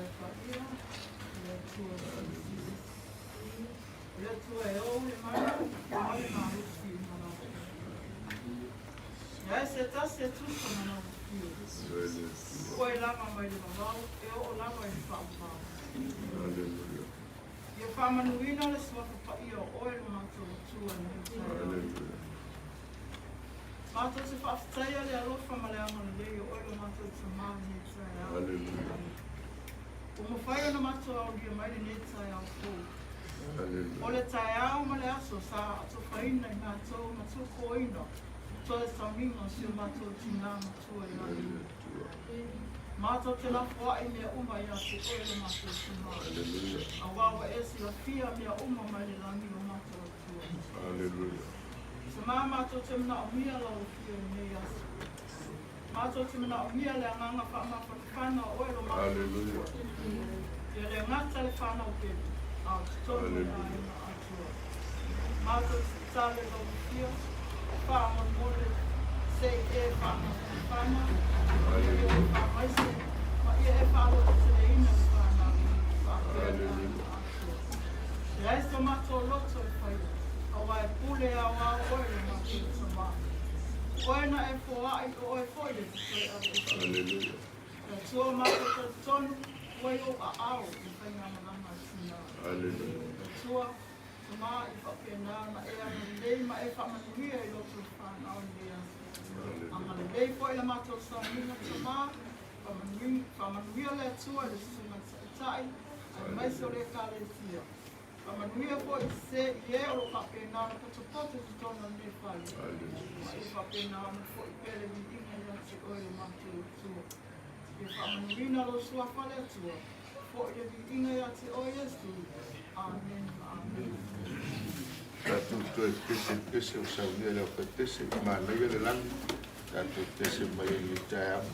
Mavae Paia i le Atua Silisili. O le Atua e ou le mana ma le malosi ma lau E leai se tasi e tusa ma lau afio. O oe lava mai le vavau e oo lava i le faavavau. Ia faamanuina le Suafa Paia o oe lo matou Atua i lenei taeao. Matou te faafetaia le alofa ma le agalelei o oe lo matou Tama i lenei taeao. Ua mafai ona matou aulia mai lenei taeao fou. O le taeao ma le aso sa atofaina i matou ma tukoina toe sauniga o si o matou tina matua ia Iesu. Matou te lafoai mea uma ia te oe lo matou Tama, auā ua e silafia mea uma mai le lagi lo matou Atua. Tama, matou te manaomia lau afio i lenei aso. Matou te manaomia le agaga faamafanafana o oe lo matou Atua. Ia le gata le fanau pele, a o totonu o le aiga atoa. Matou te tatalo i lau afio, faamolemole, se i e faamafanafana, ia e faamaise, ma ia e faalototeleina le fanau faapea le aiga atoa. E leai so matou loto e faia, aua e pule aoao oe lo matou Tama. O oe na e foai, o oe foi e te toe aveese. Le Atua o matou talitonu, ua i ou aao le faigamalaga a tina. Le Atua, Tama, i faapena ona e agalelei ma e faamanuia i loto i fanau i lenei aso. Agalelei foi le matou sauniga, Tama, Faamanuia le Atua i le Susuga Taitai aemaise o le Ekalesia. Faamanuia foi i se i e o lo o faapena ona potopoto i totonu o lenei fale, ma ia faapena ona foi pea le viiga ia te oe lo matou Atua. Ia faamanuina lou Suafa le Atua, foi le viiga ia te oe Iesu. Amene ma amene. Tatou toe pese pese o saunia le au pese manaia le lagi tatou pese mai ai le taeao.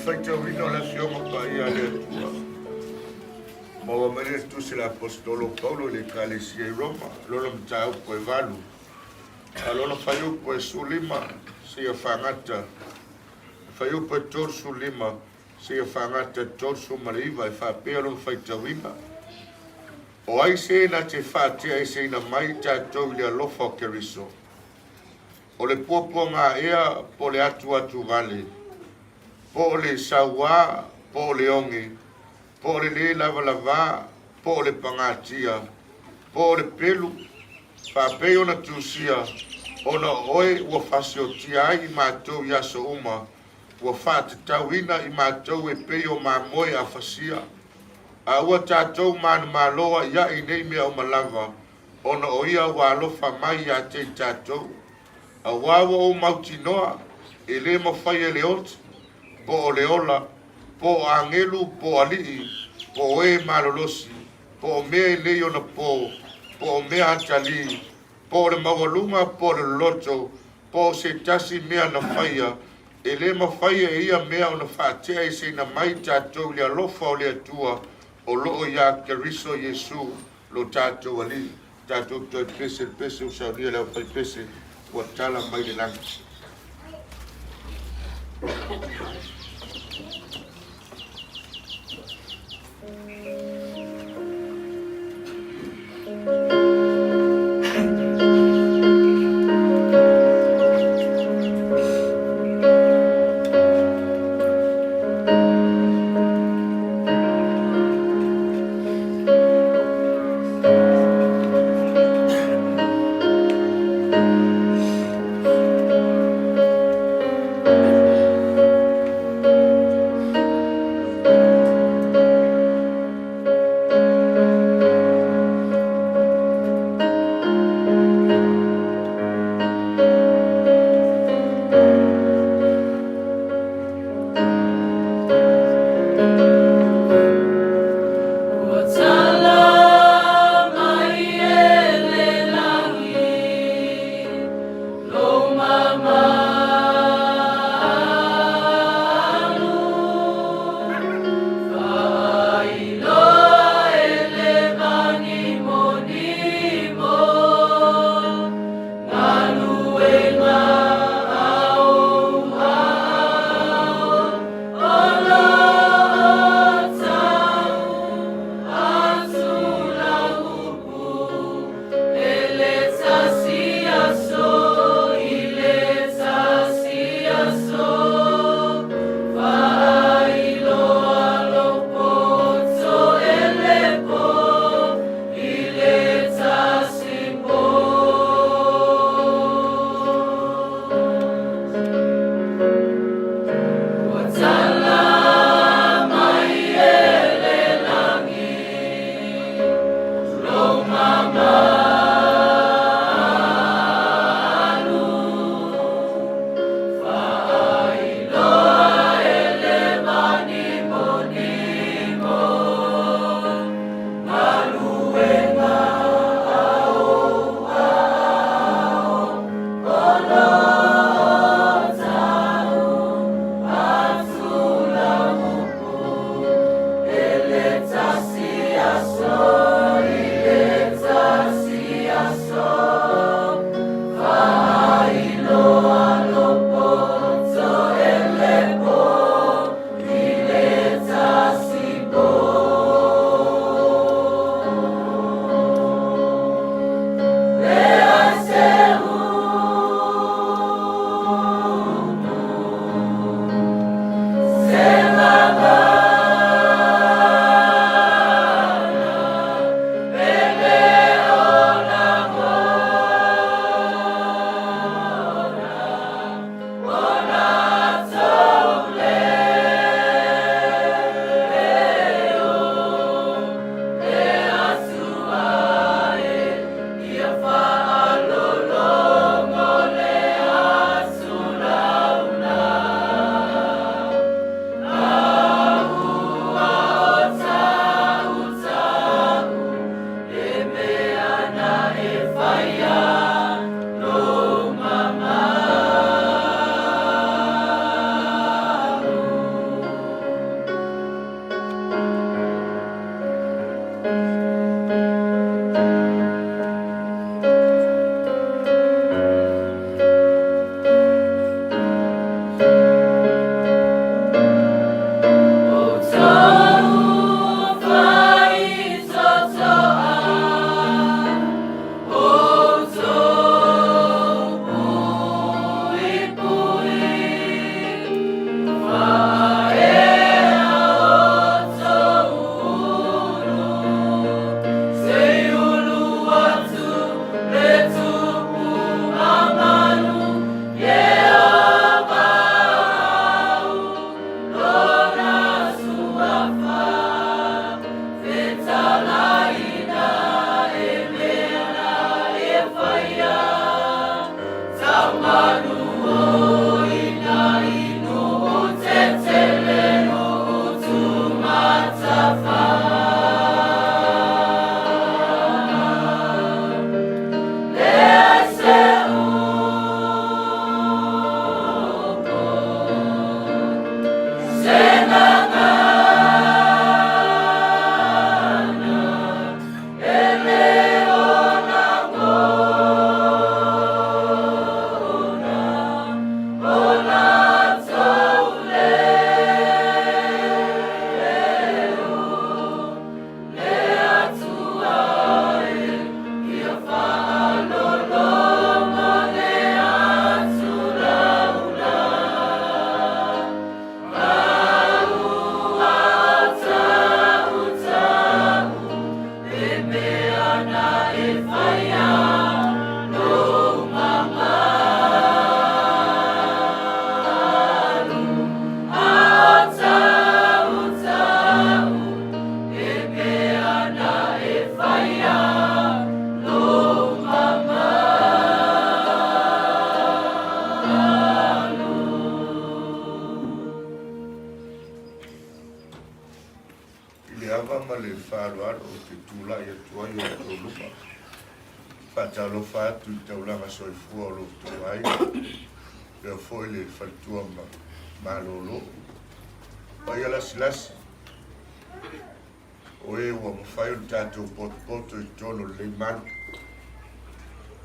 faitauina o le Afioga Paia a le Atua, maua mai le tusi a le Aposetolo Paulo i le Ekalesia i Roma, lona mataupu e 8, a lona fuaiupu e 15 seia fagata, fuaiupu e 35 seia fagata 39, e faapea lona faitauina. O ai se na te faateaeseina mai tatou i le alofa o Keriso? O le puapuaga ea po o le atuatuvale, po o le sauā, po o le oge, po o le lē lavalavā, po o le pagatia, po o le pelu, faapei ona tusia, ona o oe ua fasiotia ai i matou i aso uma, ua faatatauina i matou e pei o mamoe a fasia. A ua tatou manumalo a'ia'i nei mea uma lava, ona o ia ua alofa mai iā te i tatou. Auā ua ou mautinoa, e lē mafai e le oti, po o le ola, po o agelu, po o ali'i, po o e malolosi, po o mea e nei ona pō, po o mea atalī, po o le maualuga, po o le loloto, po o se tasi mea na faia, e lē mafai e ia mea ona faateaeseina mai tatou i le alofa o le Atua o loo iā Keriso Iesu lo tatou Alii. Tatou toe pese le pese ua saunia le aufaipese ua tala mai le lagi. I le ava ma le faaaloalo ou te tulai atu ai i o outou luma, faatalofa atu i taulaga soifua o lo outou aiga, faapea foi le faletua ma malolo. Paia lasilasi, o e ua mafai ona tatou potopoto i totonu o lenei malu.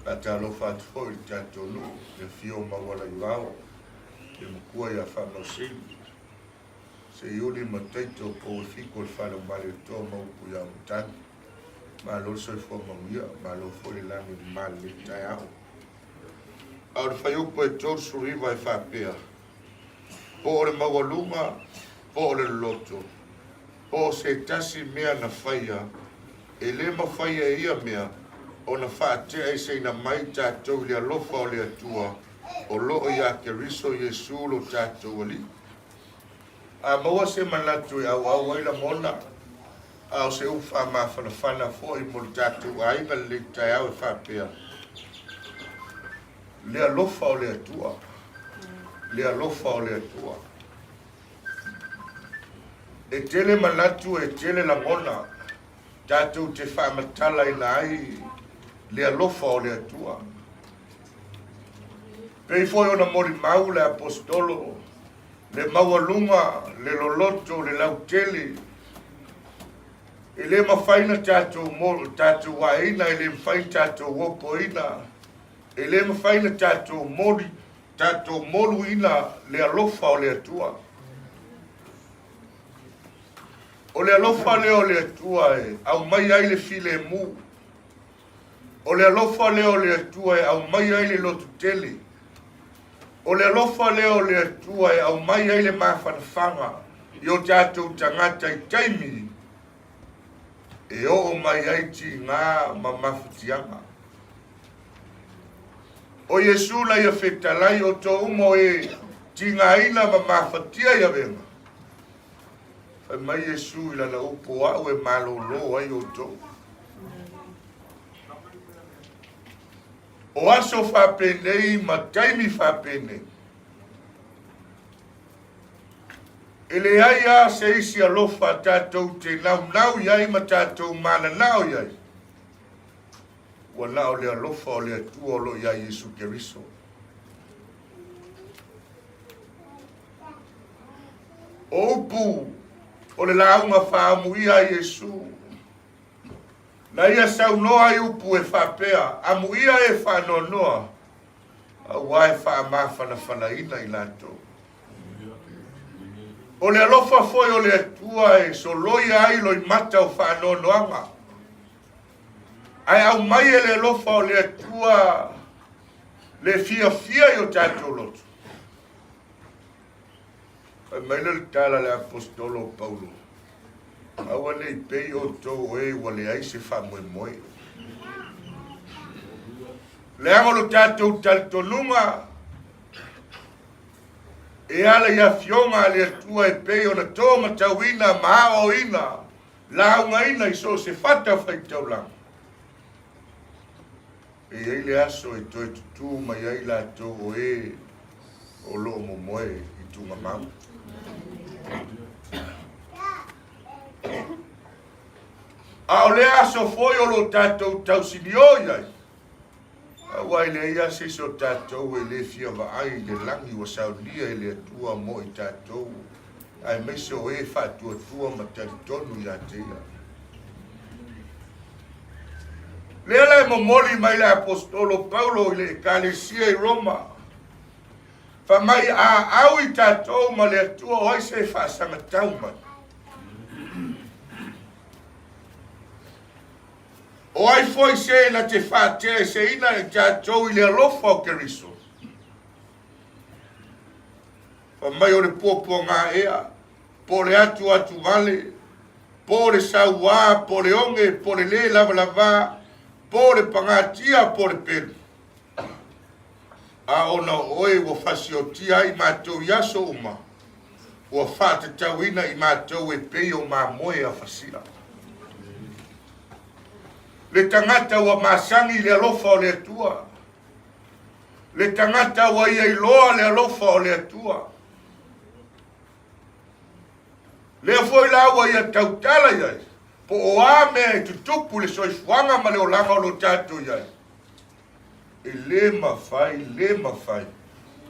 Faatalofa atu foi i le tatou nuu, le afio o Maualaivao, le matua ia Faamausili, Seiuli ma Taito pou e fitu o le fale o Malietoa ma upu ia Matagi. Malo le soifua manuia, malo foi le lagi e mama i lenei taeao. A o le fuaiupu e 39 e faapea, Po o le maualuga, po o le loloto, po o se tasi mea na faia, e le mafai e ia mea ona faateaeseina mai tatou i le alofa o le Atua o lo o iā Keriso Iesu lo tatou Alii. A maua se manatu e auau ai lagona, a o se upu faamafanafana foi mo le tatou aiga lenei taeao e faapea, Le alofa o le Atua, le alofa o le Atua. E tele manatu, e tele lagona, tatou te faamatalaina ai le alofa o le Atua. Pei foi ona molimau le Aposetolo, le maualuga, le loloto, le lautele, e le mafai ona tatou, tatou aeina, e le mafai ona tatou opoina, e le mafai ona tatou moli, tatou moluina le alofa o le Atua. O le alofa lea o le Atua e aumai ai le filemu. O le alofa lea o le Atua e aumai ai le lototele. O le alofa lea o le Atua e aumai ai le mafanafana i o tatou tagata i taimi e oo mai ai tiga ma mafatiaga. O Iesu na ia fetalai o to uma o e tigaina ma mafatia i avega. Fai mai Iesu i lana upu o au e malōlō ai outou. O aso faapenei ma taimi faapenei, e leai lava se isi alofa tatou te naunau i ai ma tatou mananao i ai, ua na o le alofa o le Atua o lo o iā Iesu Keriso. O upu o le lauga faaamuia a Iesu, na ia saunoa ai upu e faapea, Amuia e faanoanoa, auā e faamafanafanaina i latou. O le alofa foi o le Atua e soloia ai loimata o faanoanoaga, ae aumai e le alofa o le Atua le fiafia i o tatou loto. Fai mai lea o le tala a le Aposetolo o Paulo, Aua ne i pei outou o e ua leai se faamoemoe. Leaga o lo tatou talitonuga e ala i afioga a le Atua e pei ona to matauina ma aoaoina laugaina i so o se fata faitaulaga. E i ai le aso e toe tutū mai ai latou o e o lo o momoe i tugamau. A o lea aso foi o lo tatou tausiliō i ai, aua e leai lava se isi o tatou e le fia vaai i le lagi ua saunia e le Atua mo i tatou, aemaise o e faatuatua ma talitonu ia te Ia. Lea la e momoli mai le Aposetolo Paulo i le Ekalesia i Roma, fai mai, A au i tatou ma le Atua, o ai se e faasagatau mai? O ai foi se na te faateaeseina i tatou i le alofa o Keriso? Fai mai o le puapuaga ea, po o le atuatuvale, po o le sauā, po o le oge, po o le lē lavalavā, po o le pagatia, po o le pelu. A ona o oe ua fasiotia ai matou i aso uma, ua faatatauina i matou e pei o mamoe a fasila. Le tagata ua masani i le alofa o le Atua, le tagata ua ia iloa le alofa o le Atua, Lea foi la ua ia tautala i ai, po o a mea e tutupu i le soifuaga ma le olaga o lo tatou i ai, e le mafai, le mafai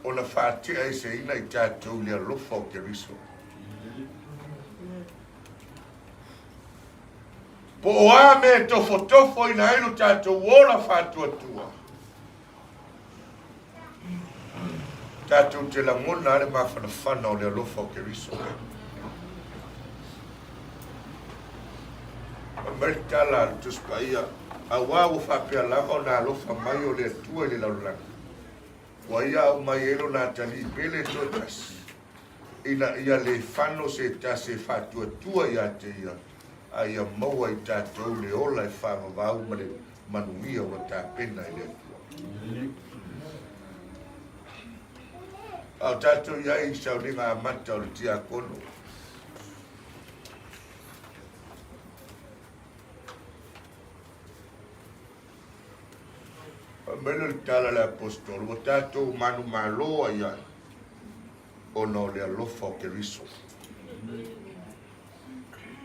ona faateaeseina i tatou i le alofa o Keriso. Po o a mea e tofotofoina ai lo tatou ola faatuatua, Tatou te lagona le mafanafana o le alofa o Keriso. Fai mai le tala a le Tusi Paia, auā ua faapea lava ona alofa mai o le Atua i le lalolagi, ua ia aumai ai lona atalii pele toatasi, ina ia le fano se tasi e faatuatua ia te ia, a ia maua i tatou le ola e faavavau ma le manuia ua tapena e le Atua. A o tatou i ai i sauniga amata o le tiakono, Fai mai le tala a le Aposetolo, ua tatou manumalo ai ai ona o le alofa o Keriso.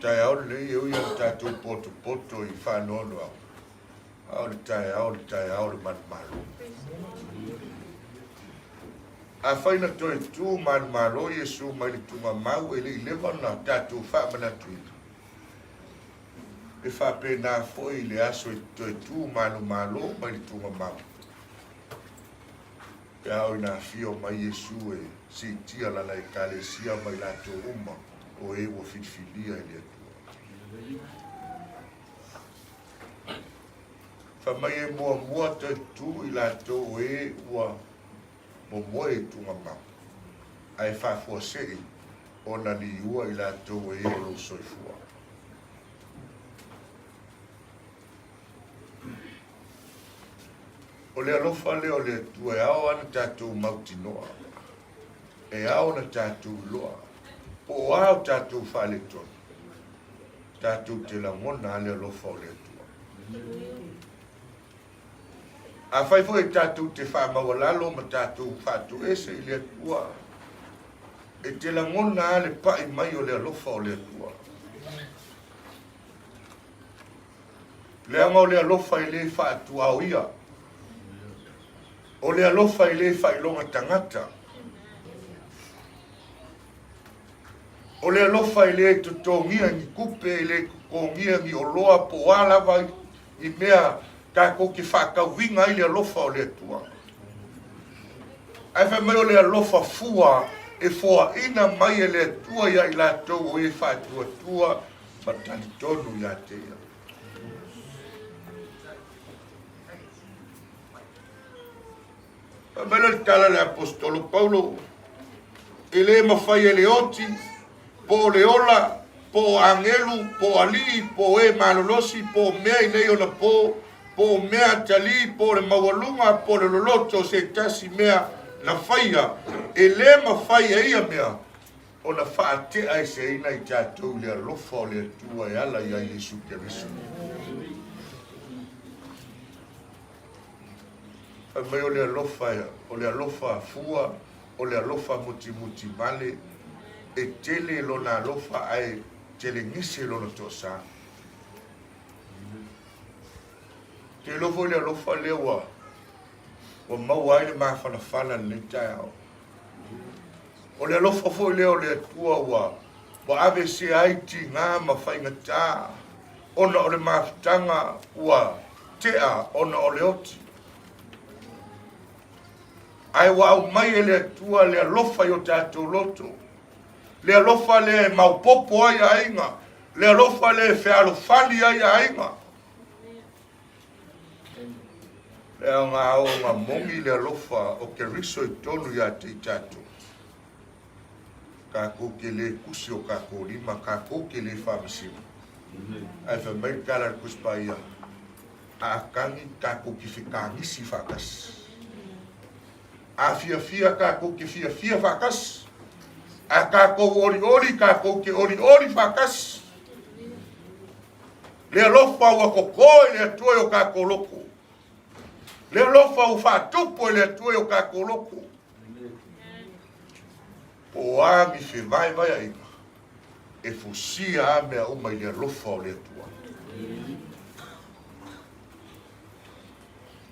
Taeao lenei e ui lava ina tatou potopoto i faanoanoaga, a o le taeao le taeao o le manumalo. Afai na toe tu manumalo Iesu mai le tugamau e le i leva ona tatou faamanatuina, e faapena foi i le aso e toe tu manumalo mai le tugamau. Pe a oo ina afio mai Iesu e siitia lana Ekalesia ma i latou uma o e ua filifilia e le Atua. Fai mai e muamua toe tu i latou o e ua momoe i tugamau, ae faafuasei ona liua i latou o e o lo o soifua. O le alofa lea o le Atua e ao lava ona tatou mautinoa, e ao ona tatou iloa po o a o tatou faaletonu, tatou te lagona lava le alofa o le Atua. Afai foi e tatou te faamaualalo ma tatou faatoese i le Atua, e te lagona lava le pai mai o le alofa o le Atua. Leaga o le alofa e le faatuaoia. O le alofa e le faailoga tagata. O le alofa e le totogia ni tupe, e le totogia ni oloa po o a lava ni mea tatou te faatauina ai le alofa o le Atua. Ae fai mai o le alofa fua e foaina mai e le Atua ia i latou o e faatuatua ma talitonu ia te Ia. Fai mai le tala a le Aposetolo Paulo, E lē mafai e le oti, po o le ola, po o agelu, po o alii, po o e malolosi, po o mea i nei ona pō, po o mea atalī, po o le maualuga, po o le loloto o se tasi mea na faia, e lē mafai e ia mea ona faateaeseina i tatou i le alofa o le Atua e ala iā Iesu Keriso. Fai mai o le alofa, o le alofa fua, o le alofa mutimutivale, e tele lona alofa ae telegese lona toasā. Te iloa foi le alofa lea ua ua maua ai le mafanafana i lenei taeao. O le alofa foi lea o le Atua ua ua aveesea ai tiga ma faigata ona o le mafutaga ua tea ona o le oti. Ae ua aumai e le Atua le alofa i o tatou loto, le alofa lea e maopoopo ai aiga, le alofa lea e fealofani ai aiga. Le aoga ona moni le alofa o Keriso i totonu ia te i tatou. Tatou te lē tusi o tatou lima, tatou te lē faamasino. Ae fai mai le tala a le Tusi Paia, a tagi tatou te fetagisi faatasi. A fiafia tatou te fiafia faatasi. A tatou olioli tatou te olioli faatasi. Le alofa ua totō e le Atua i o tatou loto. Le alofa ua faatupu e le Atua i o tatou loto. Po o a ni fevaevaeaiga, e fusia a mea uma i le alofa o le Atua.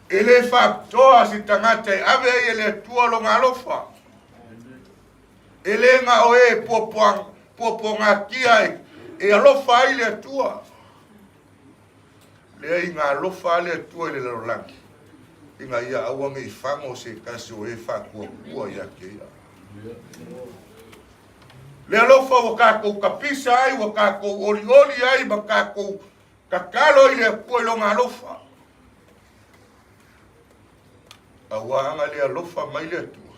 E lē faapitoa se tagata e ave ai e le Atua lona alofa. E lē na o e puapuagatia e alofa ai le Atua. Leai, na alofa lava le Atua i le lalolagi, ina ia aua ne i fago se tasi o e faatuatua ia te Ia. Le alofa ua tatou tapisa ai, ua tatou olioli ai ma tatou tatalo i le Atua i Lona alofa. Aua ana le alofa mai le Atua,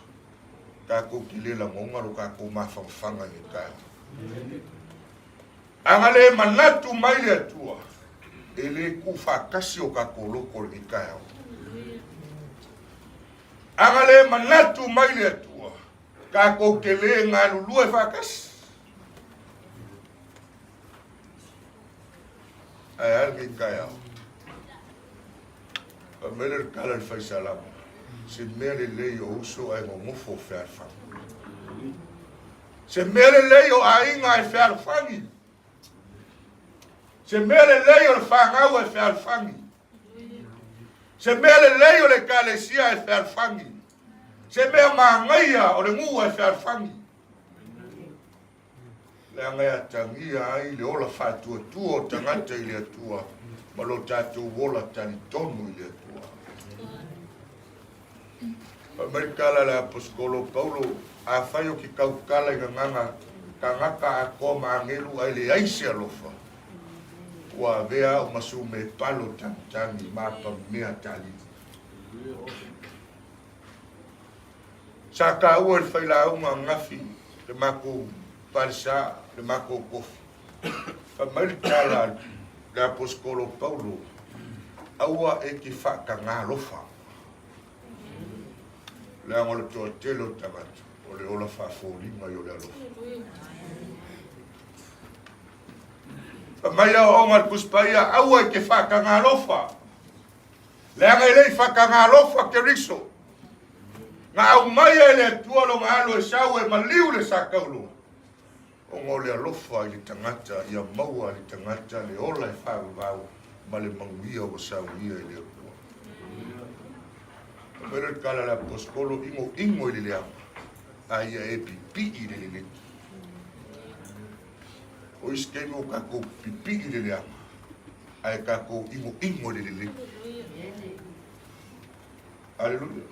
tatou te le lagona lo tatou mafanafana i le taeao. Ana le manatu mai le Atua, e le tuufaatasi o tatou loto i lenei taeao. Ana le manatu mai le Atua, tatou te le galulue faatasi. Ae a lenei taeao? Fai mai le tala i le faisalama, se mea lelei o uso ae nonofo o fealofani. Se mea lelei o aiga ae fealofani. Se mea lelei o le fanau ae fealofani. Se mea lelei o le ekalesia ae fealofani. Se mea manaia o le nuu ae fealofani. Leaga e atagia ai le ola faatuatua o tagata i le Atua ma lo tatou ola talitonu i le Atua. Fai mai le tala a le Aposetolo Paulo, Afai ou te tautala i gagana tagata atoa ma agelu ae leai se alofa, ua avea au ma sumepalo tagitagi ma apamea talili. Sa taua e le failauga ananafi le matou falesa, le matou tofi. Fai mai le tala a le Aposetolo Paulo, Aua e te faatagalofa. Leaga o le toatele o tagata, o le ola faafoliga i o le alofa. Fai mai aoaoga a le Tusi Paia, Aua e te faatagalofa. Leaga e le i faatagalofa Keriso. Na aumaia e le Atua lona alo e sau e maliu le sa taulua, ona o le alofa i le tagata ia maua le tagata le ola e faavavau ma le manuia ua saunia e le Atua. Fai mai le tala a le Aposetolo, Inoino i le leaga, a ia e pipii i le lelei. O isi taimi ua tatou pipii i le leaga, ae tatou inoino i le lelei. Aleluia.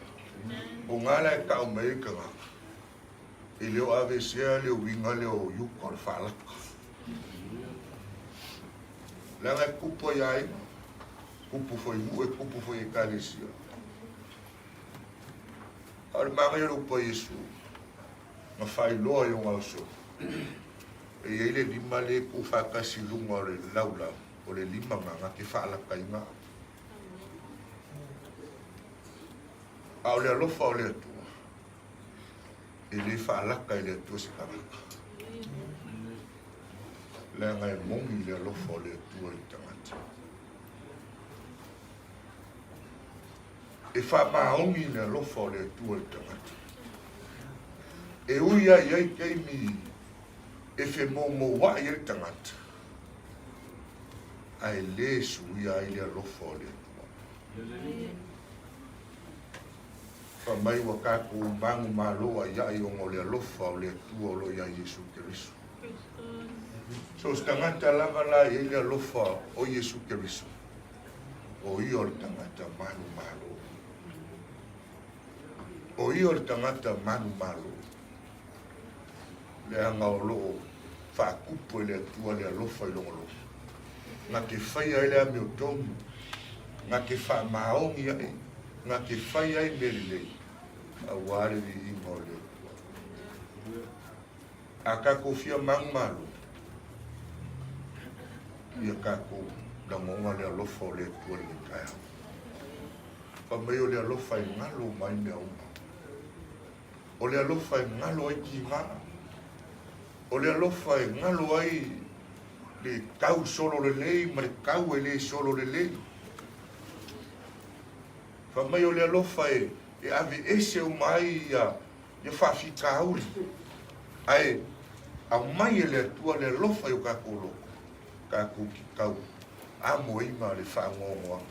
O gā la e tau mai ai tagata, e le o aveesea le uiga lea o Iuta o le faalata. Leaga e tupu ai aiga, tupu foi i nuu, e tupu foi i ekalesia. A o le manaia o le upu a Iesu, Na faailoa i ona uso, e i ai le lima lea e tuufaatasi i luga o le laulau, o le lima lena na te faalakaina au. A o le alofa o le Atua, e le faalaka e le Atua se tagata. Leaga e moni le alofa o le Atua i le tagata. E faamaoni le alofa o le Atua i le tagata. E ui lava i ai taimi e femoumoua'i ai le tagata, ae le suia ai le alofa o le Atua. Fai mai ua tatou manumalo aiai ona o le alofa o le Atua o lo o iā Iesu Keriso. So o se tagata lava la e i ai le alofa o Iesu Keriso, o ia o le tagata manumalo. O ia o le tagata manumalo, leaga o lo o faatupu e le Atua le alofa i lona loto, na te faia ai le amiotonu, na te faamaoni ai, na te faia ai mea lelei, aua le viiga o le Atua. A tatou fia manumalo, ia tatou lagona le alofa o le Atua i lenei taeao. Fai mai o le alofa e galo uma ai mea uma. O le alofa e galo ai tiga. O le alofa e galo ai le tau solo lelei ma le tau e le solo lelei. Fai mai o le alofa e, e aveese uma ai ia, ia faafitauli. Ae aumai e le Atua le alofa i o tatou loto, tatou te tau amoina le faanoanoaga.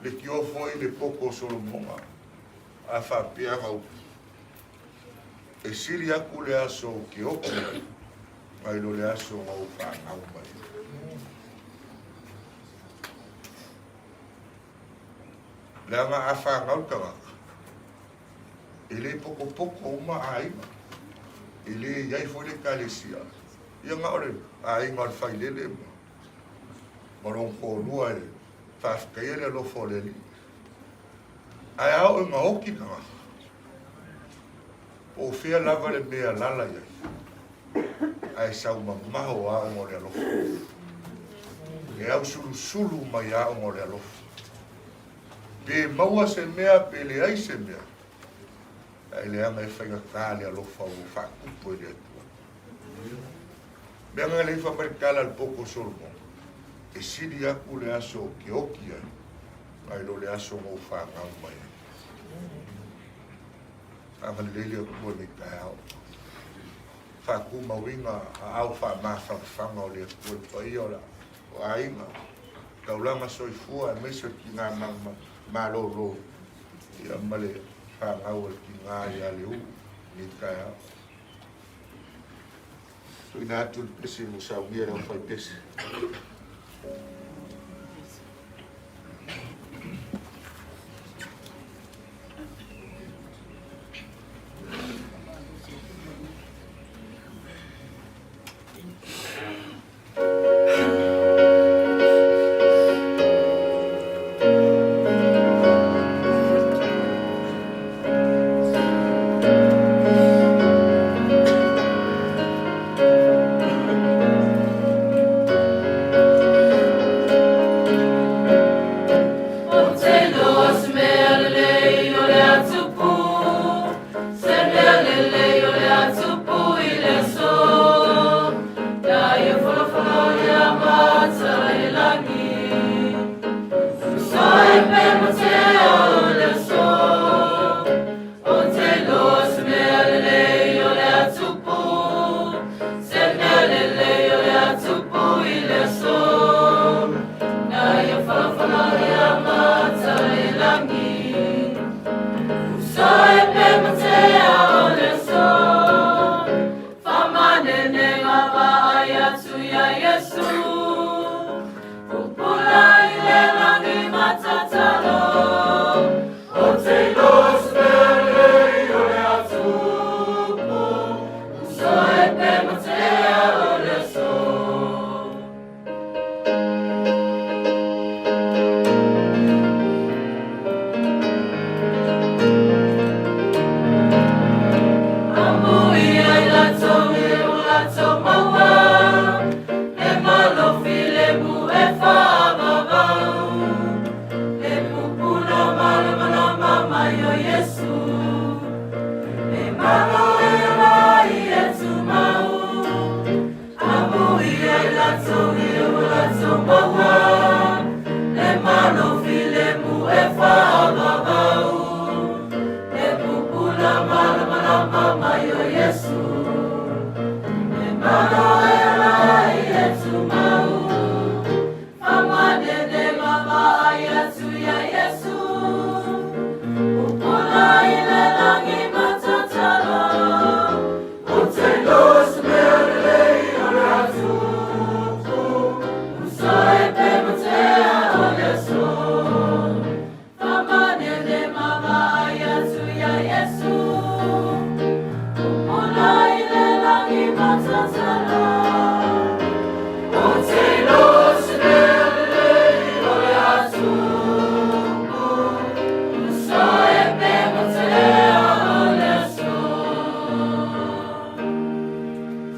Leitioa foi le poto o Solomona, a faapea ana upu, E sili atu le aso ou te oki ai, nai lo le aso na ou fanau mai ai. Leaga a fanau le tagata, e le potopoto uma aiga, e le i ai foi le ekalesia, ia na o le aiga o le failele ma ma lona toalua e faafetaia le alofa o le Alii. Ae a oo ina oti le tagata, po o fea lava le mea e alaala i ai, ae sau mamao lava ona o le alofa. E ausulusulu mai lava ona o le alofa. Pe maua se mea pe leai se mea, ae leaga e faigata le alofa ua faatupu e le Atua. Mea na leifa mai le tala a le poto o Solomona, e sili atu le aso ou te oti ai, nai lo le aso na ou fanau mai ai. Agalelei le Atua i lenei taeao. Faatumauina aao faamafanafana o le Atua i le paia o aiga, taulaga soifua aemaise o le tina malolo ia ma le fanau a le tina ia Leuu i lenei taeao. Tuuina atu le pese mo saunia e le aufaipese.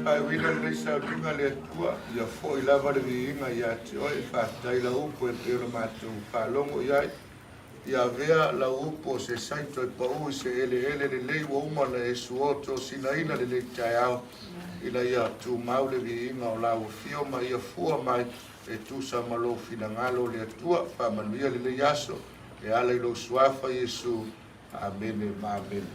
Faaiuina lenei sauniga le Atua, ia fo'i lava le viiga ia te Oe, faafetai lau upu e pei ona matou faalogo i ai. Ia avea lau upu o se saito e pau i se eleele lelei ua uma ona e suotosinaina lenei taeao, ina ia tumau le viiga o lau afio ma ia fua mai e tusa ma lou finagalo le Atua. Faamanuia lenei aso e ala i lou suafa Iesu. Amene ma amene.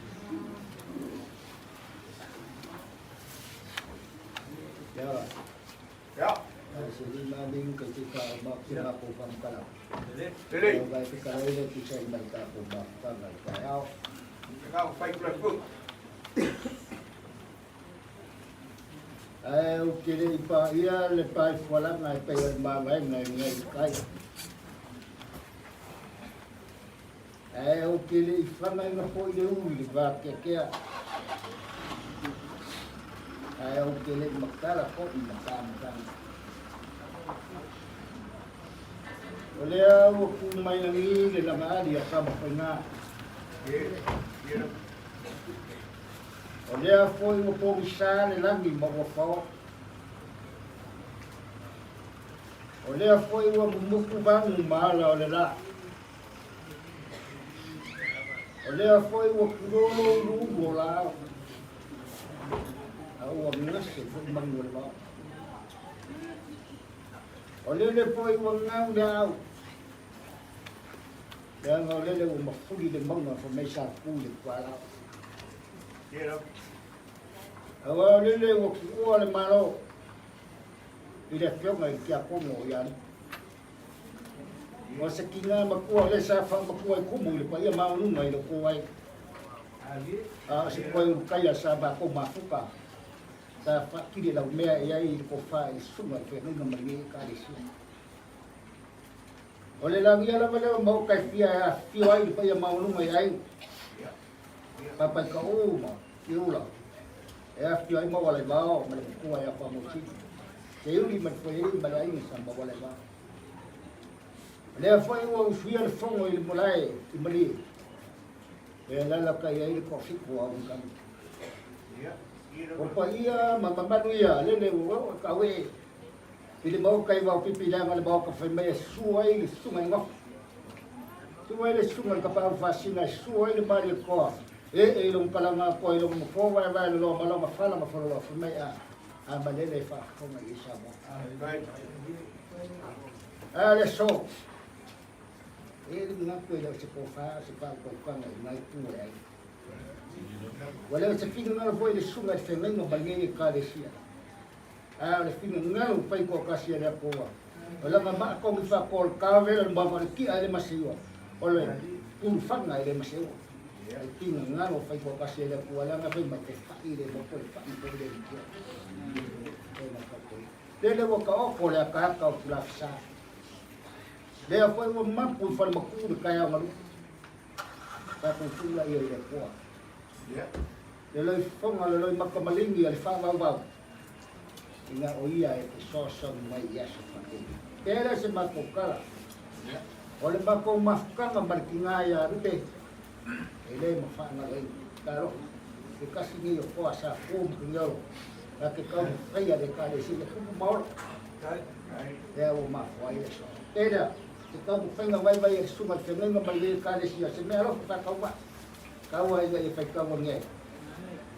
Ae ou te le i paia le pae fualaga e pei o le mavaega i luga i kai. Ae ou te le i fagaina foi le ulu i le vakeakea. Ae ou te le i matala foi i matamatagi. O lea ua ku mai lagi le lagaali a Tamafaiga. O lea foi ua pogisa le lagi ma ua fao. O lea foi ua mumuku vagu ma ala o le la. O lea foi ua pulolo uluulu o laau, a ua gase foi manu o le vao. O lele foi ua gau le aau, leaga o lele ua mafuli le mauga fai mai sa ku i le pualau. Aua o lele ua kuua le Malo i le afioga i le Tiakono o Ialii. O se kina matua o lea sa faamatua i kumu i le paia maualuga i le kou ai. A o se koe ulukaia sa matou mafuta sa faakili lau mea e ai i le tofa i le susuga i le feagaiga ma lenei Ekalesia. O le lagia lava lea o maota e fia e afifio ai le paia maualuga i aiga, Papaikaʻū ma Piula, e afifio ai Maualaivao ma le matua ia Faamausili, Seiuli ma le Foialii ma le aiga sa Maualaivao. O lea foi ua usuia le fono i le malae i Malie, e alalatai ai le toafitu o Augikana. O paia ma mamalu ia lele ua oo e tauee i le maota i Vaopipi leaga le maota fai mai e susu ai le susuga i Gafa. Susu ai le susuga i le Tapaau Faasina e susu ai le Malietoa e ee i lona talaga atoa i lona nofoa vaevae loloa ma lona fala ma fololoa fai mai a a malele e faafofoga i Samoa. A le aso, e le manatu e le o se tofa o se faautautaga i nai tu e ai. Ua le o se finagalo foi i le susuga i le feagaiga ma lenei Ekalesia. A o le finagalo fai toatasi a le Atua, o lana maa togi faatoa o le kavela le mava o le tia e le maseua, o le pulufaga e le maseua. Le finagalo fai toatasi a le Atua, leaga fai mai e fa'i le motu e fa'i foi le likia. Lele ua taoto le ataata o Tulafesa. Lea foi ua mapu i Falematuu le taeao galupe. Tatou tuu laia i le Atua. Le loifofoga, le loimata maligi a le faavauvau, ina o ia e fesoasoani mai i aso faapenei. Pea lea se matou tala, o le matou mafutaga ma le tina ia Rupe, e le mafaagaloina. Talofa, se tasi nei o toa sa fu ma Tiniolo, na te taumafai a le Ekalesia ia tupu ma ola. Lea ua mafua ai le aso. Pea lea, se taumafaiga vaivai a le susuga i le feagaiga ma le Ekalesia, se mea alofa faatauvaa. Taua ina ia faitau ane ai.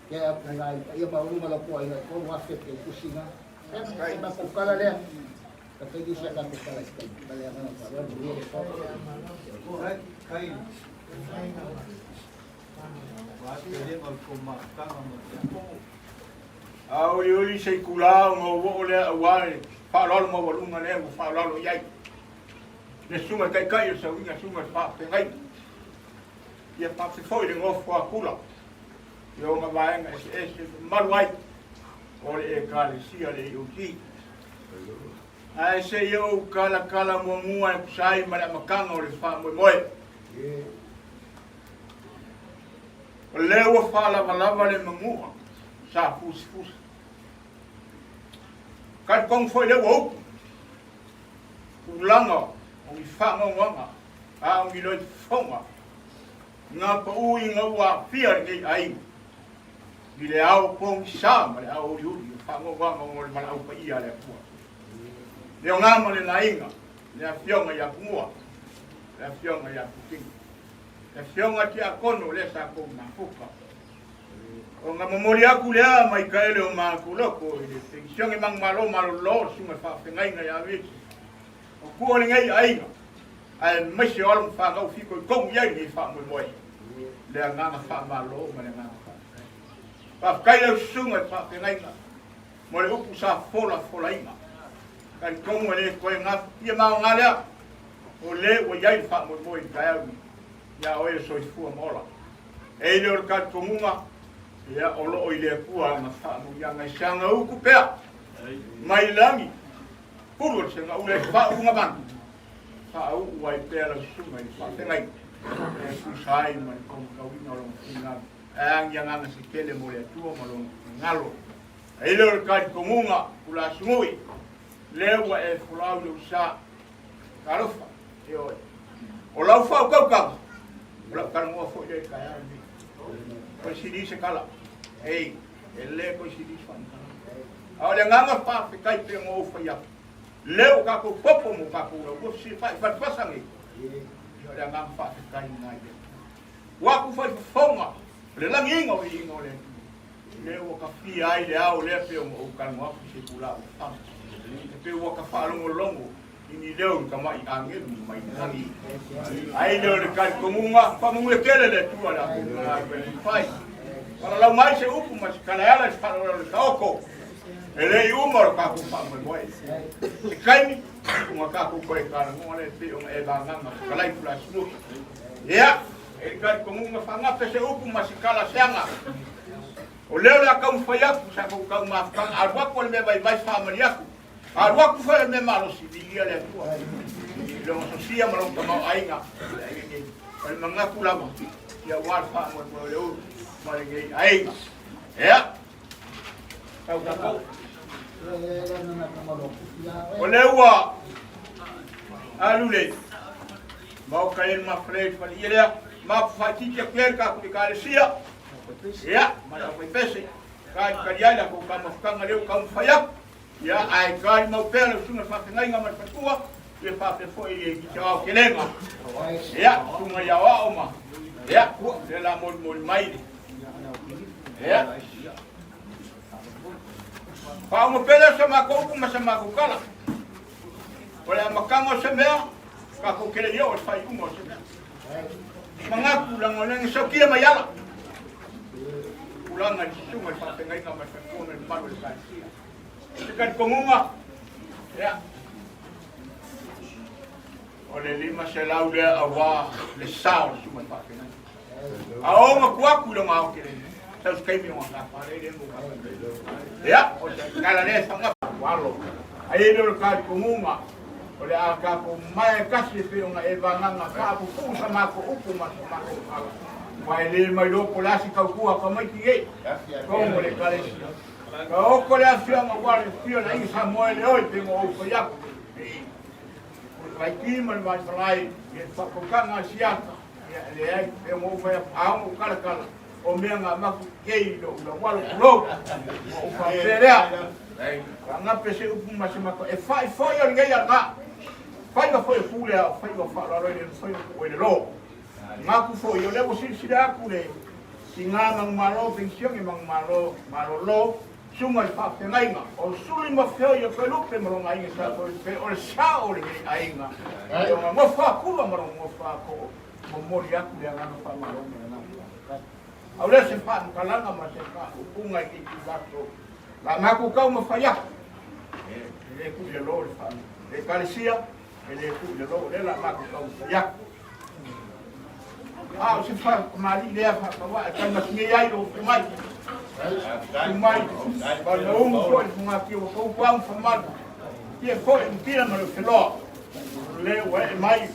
Ke aku na i paia maualuga o lau poaiga e 3,000 pe tusi ina. E matou tala lea. Ka taimi se tatou tala i se taimi. Ma le agaga faaaloalo, manuia le fono. A olioli se itulā ona ou oo lea aua le faaaloalo maualuga lea ua faaaloalo i ai le susuga i le taitai o le sauiga, susuga i le faafeagaiga. Ia faapea foi le nofo a kula i ona vaega eseese e mamalu ai o le Ekalesia le EOG. Ae se i ou kalakala muamua e tusa ai ma le amataga o le faamoemoe. O lea ua faalavalava le manua sa fusifusi. Talitonu foi lea ua upu tulaga o ni faanoanoaga a o ni loifofoga ngā paʻū ina ua aafia lenei aiga i le ao pogisa ma le ao uliuli o faanoanoaga ona o le valaau paia a le Atua. Le oga ma le laina, le afioga ia Pumua, le afioga ia Putini, le afioga Tiakono lea sa kou mafuta. Ona momoli aku lea mai ka ele o matou loko i le penisione manumalo malolo o le susuga i le faafeagaiga ia Viti. O kua o lenei aiga, aemaise o alo ma fanau fitoitonu i ai lenei faamoemoe, le agaga faamalo ma le agaga faafetai. Faafetai lau susuga i le faafeagaiga mo le upu sa folafolaina. Talitonu e le toe gafatia ma aoga lea, o le ua i ai le faamoemoe i le taeao nei ia oe e soifua ma ola. E le o le talitonuga, ia o lo o i le Atua ana faamanuiaga e saga utu pea mai lagi pulu o le segaula e faauuga manu, faauu ai pea lau susuga i le faafeagaiga e tusa ai ma le taumatauina o lona finagalo. Ae a ni agaga se tele mo le Atua ma lona finagalo. Ai lea o le talitonuga, Pulaasunui, lea ua e folau i lou sa. Talofa, e oe. O lau faautautaga, o lau talanoa foi lea i le taeao lenei. Toe sili se tala. Ei, e le toe sili se faamatalaga. A o le agaga faafetai pei ona ou fai atu, lea ua tatou popo ma ua tatou lauofi i fatufasa nei, ia o le agaga faafetai lena i le Atua. Ua atu fai fofoga o le lagiina o viiga o le Atua, lea ua tafia ai le ao lea pei ona ou talanoa atu i se itula ua fano. E pei ua ta faalogologo i ni leo i tamai agelu mai lagi. Ai lea o le talitonuga, faamanuia tele le Atua le a tou galuega fai. Falalau mai se upu ma se kalaeala i se faaaloalo le taoto. E le i uma o le tatou faamoemoe. Se taimi, ona tatou toe talanoa lea e pei ona e vagaga fetalai Pulaasunui. Ia, e le talitonuga faagape se upu ma se kala seaga. O lea o le a taumafai atu sa tou taumafutaga, alu atu o le mea vaivai faamalie atu. Alu atu foi o le mea malosi, viia le Atua i lona sosia ma lona tamaoaiga i le aiga nei. O le manatu lava, ia aua le faamoemoe o le ulu ma lenei aiga. Ia, tau tatou. O lea ua alu le maoka i le mafale i le faleia lea, mapu faititi atu ai le tatou Ekalesia, ia, ma le aufaipese, talitali ai la tou taumafataga lea ua taumafai atu. Ia, ae tali mau pea lau susuga i le faafeagaiga ma le faletua, ia faapea foi i le aotelega. Ia, susuga i aoao ma, ia, lea la molimoli mai le, ia. Faauma pea lea o sa matou upu ma sa matou tala. O le amataga o se mea, tatou te le i oo i le faaiuga o se mea. Manatu leaga o lea na sautia mai ala. Tulaga i le susuga i le faafeagaiga ma le faletua ma le mamalu o le Ekalesia. Se talitonuga, ia, o le 500 lea aua le sa o le susuga i le faafeagaiga. A o matu atu i lona aotelega, sau se taimi ona tapa lea le mo Ia, o se tala lea e fagapa alo. Ai e le o le talitonuga, o le a tatou mae tasi e pei ona e vagaga faapupuu sa matou upu ma sa matou ala. Aua e le mailoa po o le a se tautua a tamaiti nei, totonu o le Ekalesia. Ka oko le afioaga ua le afio le aiga Samoa e le oi pei ona ou fai atu. O le vaiti ma le vaifalae, ia le faatautaga a siata, ia e leai, pei ona ou fai atu, a ono ou talatala, o mea na avatu i lou laualo tulou, ona ou faapea lea, faagape se upu ma se matua, e fai foi o lenei aga, faiva foi o pule a o faiva faaaloalo e le mafai ona tuu ai le lo. Manatu foi, o lea ua silasila atu le Tiga manumalo, penisione manumalo, malolo, susuga i le faafeagaiga o Suli ma Feoi o Toelupe ma lona aiga Sa Toelupe, o le sao o lenei aiga i lona nofo a Kula ma lona nofo a Koo, momoli atu le agaga faamalo ma le agaga faafetai. A o lea se faamatalaga ma se faaupuga i lenei itulaso la matou taumafai atu, e le tuu i lalo le faa le Ekalesia, e le tuu i lalo, o lea la matou taumafai atu. A o se faatamalii lea faatauaa e taimasinei ai lou afio mai. Tu mai, ma le umu foi le fugatia ua tou tuau ma famalu. Ia foi mutila ma le feloa. O le ua ee mai,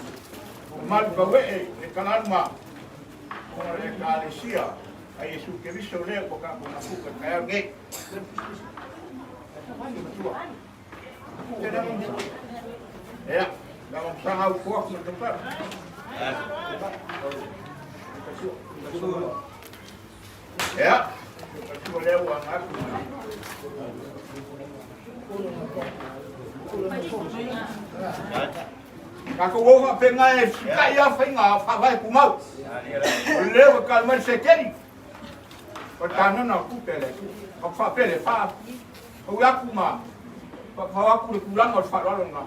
mamalu tauee le kalaluma o le Ekalesia a Iesu Keriso lea ua tatou mafuta i taeao nei. Ia, na au koa ma te para. Ia, ka lea ua ngatu. Tatou o faapenga e sikai a faiga faavae tumau. O le ua kal mai se keli. O tanona o tupe le. O faapele fa. O aku ma fa aku le tulaga o le faaaloalo lena.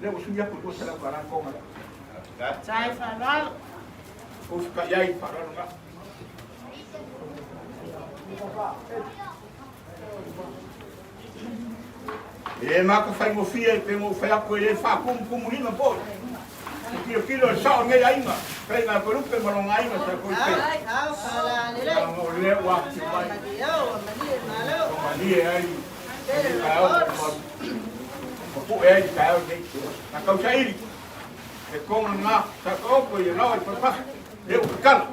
Lea ua sui aku i $200 le koga lea. Sai faaaloalo. Ua sikai ai i le faaaloalo lena. E le maka faigofie i pe fai atu e le faakumukumulima foi. E tilotilo le sao o lenei aiga, faiga a Toelupe ma lona aiga sa Toelupe. O lea ua afifio mai. Ua malie ai lenei taeao ma pue ai le taeao lenei. Na tausaili le toga lena sa taoto i lao i Falefasa, lea ua tatala.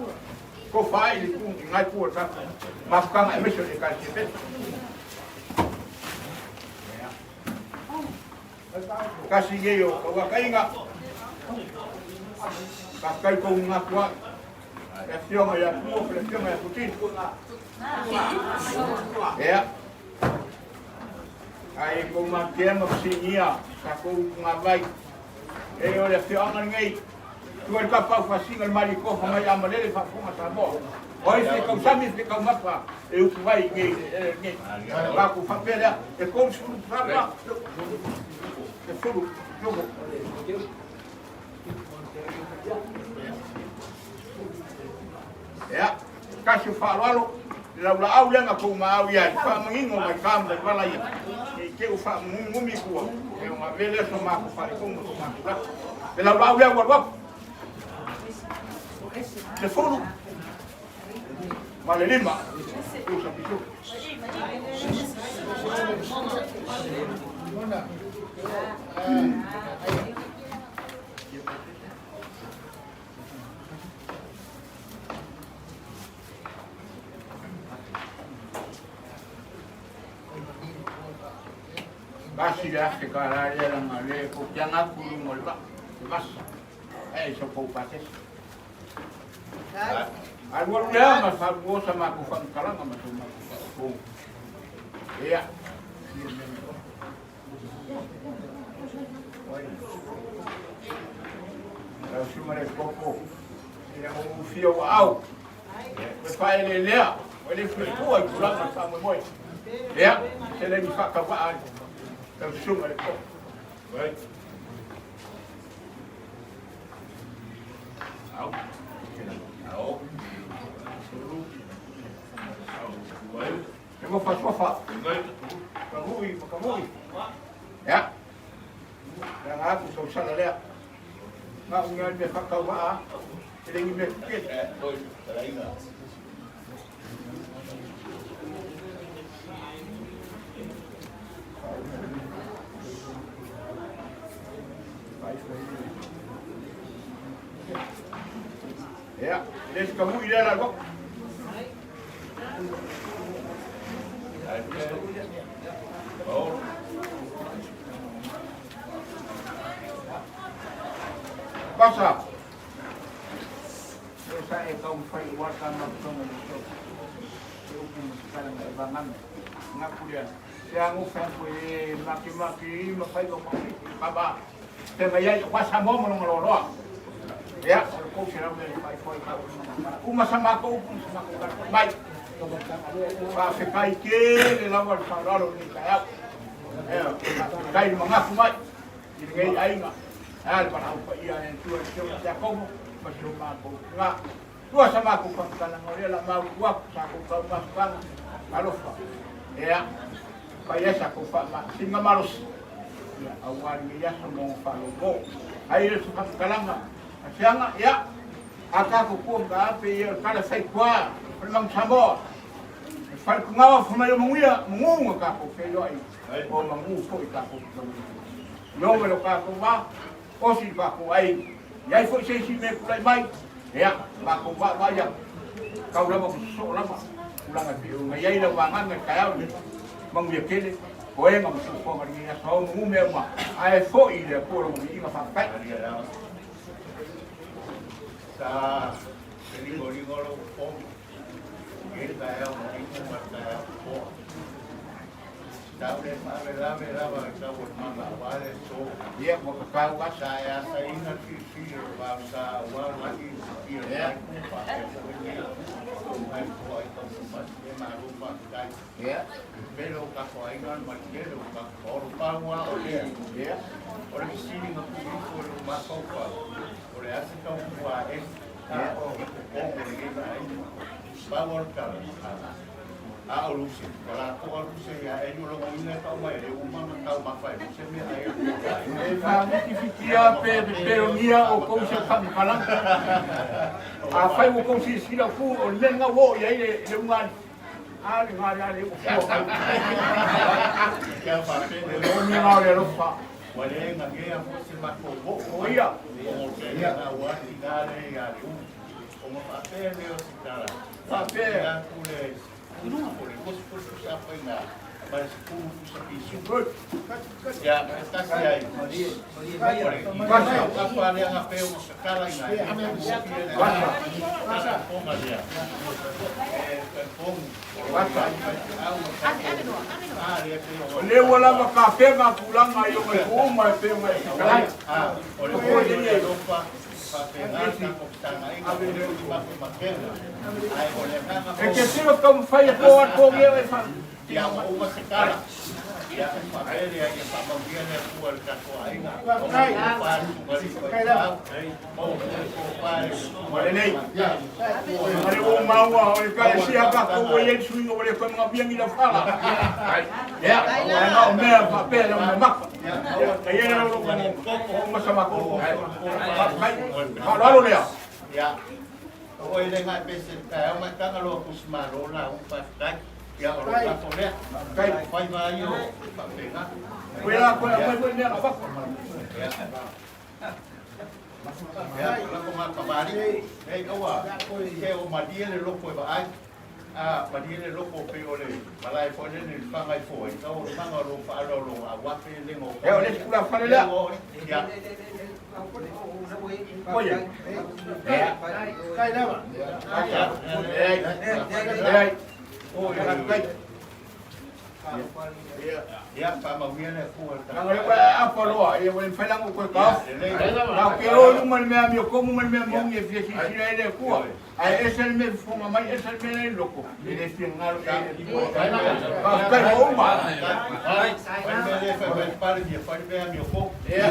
Tofa ai i le itu i ngai pu o le tatou mafutaga aemaise o le Ekalesia Pele. Tasi nei o tauataiga, faafetai tou manatu ai. Le afioga ia Pua ma le afioga ia Putini. Ia. Ai kou matea ma fesinia tatou pugavai. E o le afioaga lenei. Tua i le kapau fasiga le mali tofa mai Amalele faafofoga Samoa. O ai se tausami se taumafa e upu ai nei nei. Tatou faapea lea, e 30 tausaga, e fulu, logo. Ia, tasi o faaaloalo, le laulaau lea na tou maau i ai, faamanino mai ta ma vala ia. Ne i te i ua faamugumugumi i tua, e ona avea lea o so matou faletonu ma so matou lafo. Le laulaau lea ua alu atu. 15 ma le 5. Usa pisu. Tasi le afe $1 lea laga o lea e kokiaga atu i luga o le vaa, le vasa, ae i sau patesi. Alualu lea ma faaluo sa matou faamatalaga ma sa matou faaupuga. Ia. Lau susuga le koko, ina ua ou fia ua au, ua faaeleelea, ua le fuifua i tulaga o le faamoemoe. Ia, se le ni faatauvaa ai lau susuga le koko. Au. Au. E mo fasuafa. Kamui, makamui. Ia. Ia ngā aku sau sala lea. Ngā unga mea whakaumaa. E lengi mea kukele. Ia, le se kamui lea la wako. Pasa. E sa e kau whai o wata ma tonga i so. E upu ma te kala e vangana. Ngā kurea. Te ango whai koe e maki maki i ma whai o maui. Baba. Te mai ai, wasa mo mo longa loa. Ia, 300 mea e faaifoa i kau. Uma sa matou upu ma sa matou tala foi mai. Faafetai tele lava le faaaloalo i lenei taeao. Faafetai le magafu mai i lenei aiga. Ae a le valaau paia a le Atua i le Afioga ia Iakobo ma si o matou tina. Tua sa matou faamatalaga o lea la mautu atu sa tou taumafataga alofa. Ea, fai ai sa tou faamasina malosi. Ia, aua lenei aso ma ona faalogo. Ai le se faamatalaga a Seaga, ia, a tatou tua ma ape ia o le tala fai tua o le Manu Samoa. E faletugaoa fai mai o manuia, manu na tatou feiloai, o manu foi tatou te tauina. Ioe lo tatou va, osi le tatou ai, i ai foi se isi mea e tulai mai, ia, matou vaavaai atu, tau lava ma sosoo lava, tulaga e pei ona i ai lau agaga i le taeao lenei, manuia tele, toega ma fuafuaga i lenei aso, ao manu mea uma, ae foi i le Atua lona viiga faafetai. Sa ligoligo lou fono i le taeao mainu ma le taeao poa. Tau le faalavelave lava i taualumaga aua le aso. Ia, ua tatau lava. Sa e asaina le filifili o le vao sa aua lagi i le fia mai ku faapea foi nei ai toa i taumafai e malo faafetai. Ia. Pele o tatou aiga le malie o tatou olo pau a o lea. Ia. O le fesili na tuu ifo i lou mafaufau, o le a se taumua e a o o lenei vaaiga. Pau o le tala, a o Lucy, ua lapoa Lucy ia Eli o logoina e tau mai e uma na taumafa e Lucy mea ai E faamitifitia pe pepelogia outou i se faamatalaga. Afai ua outou silasila atu o le mea lena ua oo i ai le ugani. A le gale a le ua fua mai. Kia faapea O le omiga o le alofa. Ua le gagea foi se matou oo. O ia. O le ua tina le ia le u. O ma faapea lea o se tala. Faapea. Atu le o le 20 pusa apaina ma le 10 pusa pisu. Good. Ia, e tasi ai. O le apa lea na peo ma sakala ina. Vasa. Ponga lea. E pongu. Vasa. Ah, lea te O le ua lava ka pega tulaga i o mai uma e pe mai kalai. Ah, o le foi le alofa faapena tatou fetalaiga o le makemakega. Ae o le agaga E te tino taumafai e po atu o e fa. Ia ua uma se tala. Ia e faapea lea ia faamaulia le Atua i le tatou aiga. O le tofa le tugalifa i au. Maua foi le tofa i le Ua lelei. O le ua maua o le kale sia ka ko ua iai suiga ua le koe mga ni lau fala. Ia, ua na o mea faapea le mea maka. Ia, Ia ia lau o masa mako. Faafetai. Faaaloalo lea. Ia, o oe le ngai pese taeao mai taga loa pusi malo la u faafetai. Ia o lo tatou lea. Kai. Fai vai o faapena. Koe la koe koe koe mea na wako. Ia. Ia, lako ngā kamari. Ei, aua, ke o malie le loko e vaai. A, malie le loko pe o le malae foi le le whangai foi. Tau o le manga o lo whaalo lo a wape le ngo. E o le skula whare lea. Ia, Koe. ia, Kai lava. Ei. Ei. o Kai. Ia, ia, whamauia le kua le Nanga le koe apa loa, ia ua mfai lango koe ka. Lelei. Na ke o luma le mea mio komu ma le mea mongi e fia sisila e le kua. Ae ese le mea fonga mai, ese le mea le loko. E le fia ngalo e. Faafetai mo uma. Fai mea le fai mai pare mia, fai mea mio ko. Ia.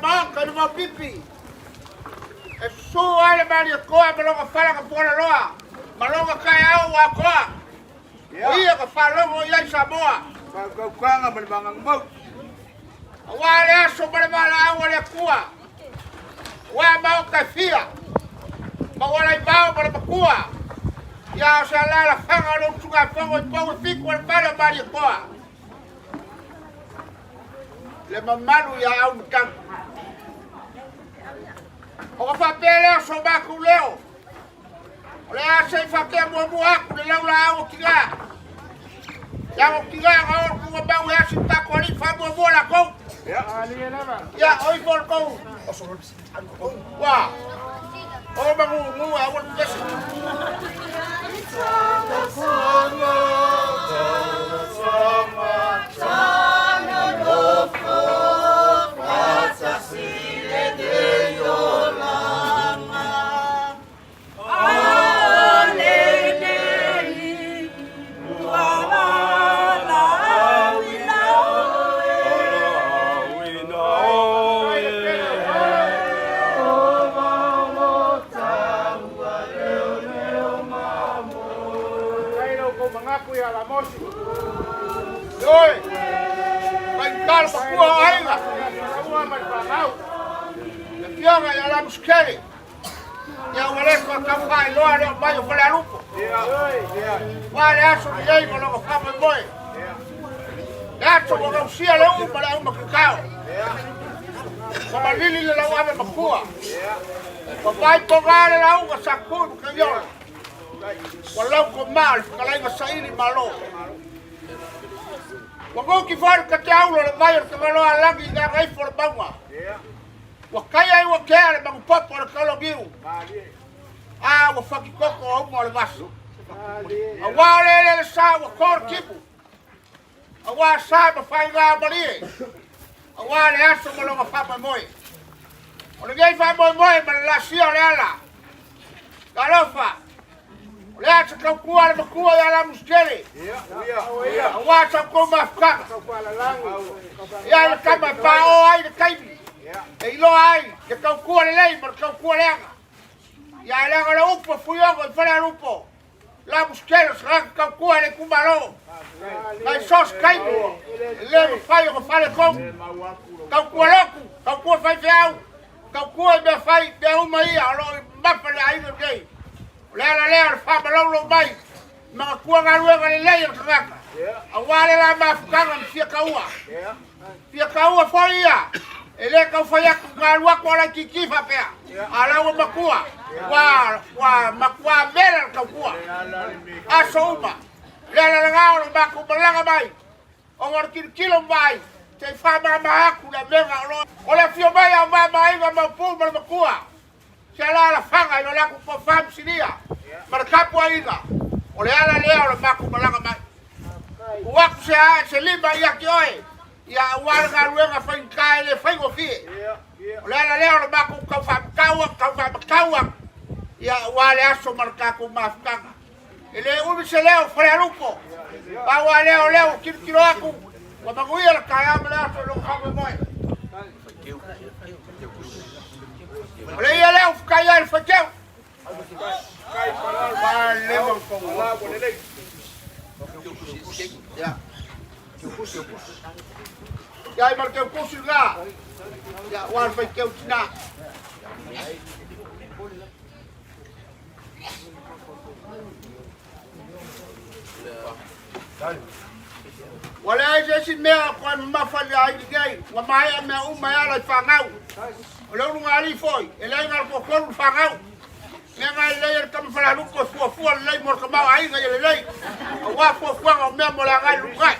maoka i le Vaopipi. E susu ai le Malietoa ma lona fala na fualaloa ma lona taeao ua atoa. O ia na faalogo i ai Samoa. Faakaukana ma le magagamau. Aua le aso ma le valaau a le Atua. Aua maota e fia. Ma Ualaivao ma le matua. Ia o se alaalafaga o le usugafono i pou e fitu o le fale o Malietoa. Le mamalu ia Aumatagi. Ona faapea lea o so matou leo, o le a se i faatea muamua atu le laulaau o tina. Leaga o tina na o le tuugamau e asi le tatou alii faamuamua latou. Ia, o ifo le tou. Ua, o manuunu e aua le pepesi. Ioe, faigata le matua o aiga, le afioga ia Lamusikele, ia ua le toe tau faailoa le oo mai o Falealupo. Aua le aso lenei ma lona faamoemoe. Le aso ua gausia le uu ma le aumakikao. Ua malili le lauave matua. Ua vaai poga le lauga sa tu i Mataiola. Ua lautomaa le fetalaiga saili malo. Ua nuti foi le tateaulo le vai o le Tagaloa lagi i gagaifo o le mauga. Ua taia i ua tea le manupopo o le toloniu. A ua fatitoto auga o le vasa. Aua o le eleele sa ua to le timu. Aua sa ma faiga malie. Aua le aso ma lona faamoemoe. O lenei faamoemoe ma le laasia o le ala. Talofa, o le a se tautua a le matua ia Lamusitele. Aua sa outou mafutaga. Ia le tama e paoo ai le taimi. E iloa ai le tautua lelei ma le tautua leaga. Ia leaga le upu a Fuiono i Falealupo. Lamusitele o se tagata tautua i le itumalo. Nai so se taimi, e le mafai ona faaletonu. Tautua lotu, tautua faifeau, tautua i mea fai, mea uma ia o lo o mamafa i le aiga lenei. O le ala lea o le faamaloulou mai, manatua galuega lelei a le tagata, aua le la mafutaga ma fia taua. Fia taua foi ia, e le tau fai atu na alu atu o laitiiti faapea, a la ua matua, ua matua mela le tautua. Aso uma, le ala lena o le matou malaga mai, ona o le tilotilo ma vaai, se i faamama atu le mega o lo o le afio mai a o mamaiga Maopu ma le matua, se alaalafaga i lo latou tofa ma silia ma le tapuaiga, o le ala lea o le matou malaga mai. Tuu atu se se lima ia te oe, ia aua le galuega faigata e le faigofie. O le ala lea o le matou tau faamatau atu, tau faamatau atu, ia aua le aso ma le tatou mafutaga. E le umi se leo Falealupo, pau lava lea o lea ua tilotilo atu, ua manuia le taeao ma le aso i lou faamoemoe. O le ia lea ua fetai ai le faiteu. Ia ai ma le teukusi lena. Ia, ua le faiteu tina. Ua leai se isi mea o toe mamafa i le aiga nei, ua maea mea uma e ala i fanau. O le ulugalii foi, e leai na o le toatolu le fanau. Mea na e lelei ai le tama Falealupo e fuafua lelei mo le tamaoaiga ia lelei, aua fuafuaga o mea mo le agai i le lumanai.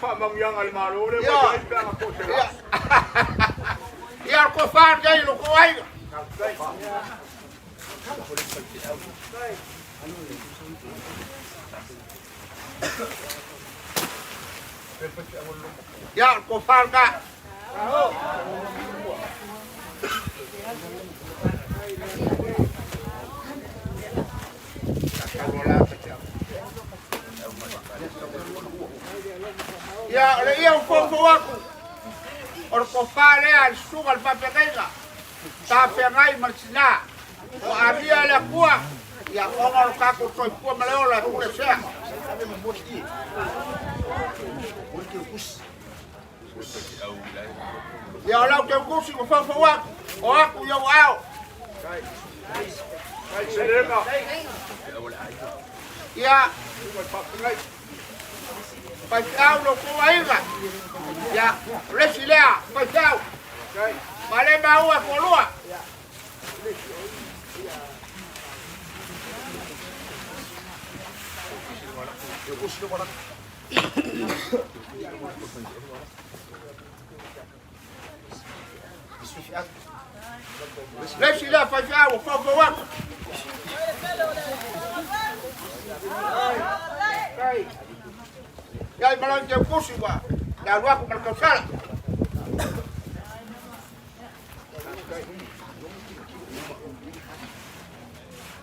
Ia, o le tofa lenei i lo outou aiga. Ia, o le tofa lena. Ia, o le ia o foufou atu, o le tofa lea a le susuga i le faafeagaiga. Tafeagai ma le tinā. Ua amia e le Atua, ia, ona o lo tatou soifua ma le ola e pule sea. Ia o lau teutusi ua faufau atu, o atu i ou aao. Ia, faifeau lo tou aiga. Ia, o le isi lea faifeau. Ma le maua toalua. Le isi lea faifeau ua faufau atu. Ia i malai teu kusi ua le alu atu ma le tausala.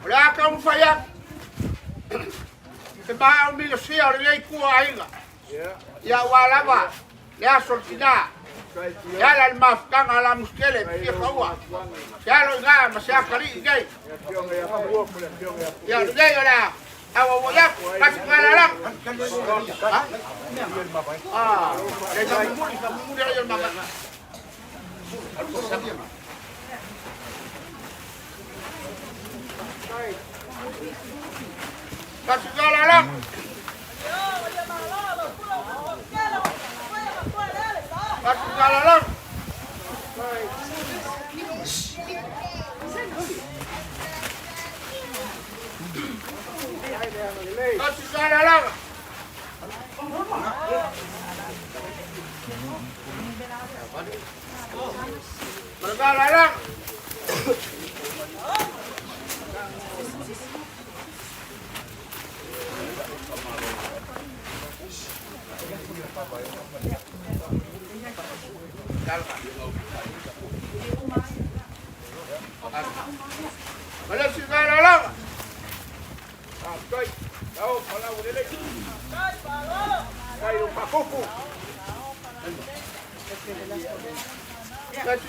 O le a taumafai atu se maau milosia o lenei itu o aiga. Ia ua lava le aso o le tinā. E ala i le mafutaga a Lamositele e fia taua. Se alo i gā ma se atalii nei. Ia lenei o le a auauai atu. Kasi galalaga. Ah, le faamumuli, faamumuli ai o le mamae. Kasi galalaga. Kasi galalaga. Kasi galalaga. Malagalalang. Malagalalang.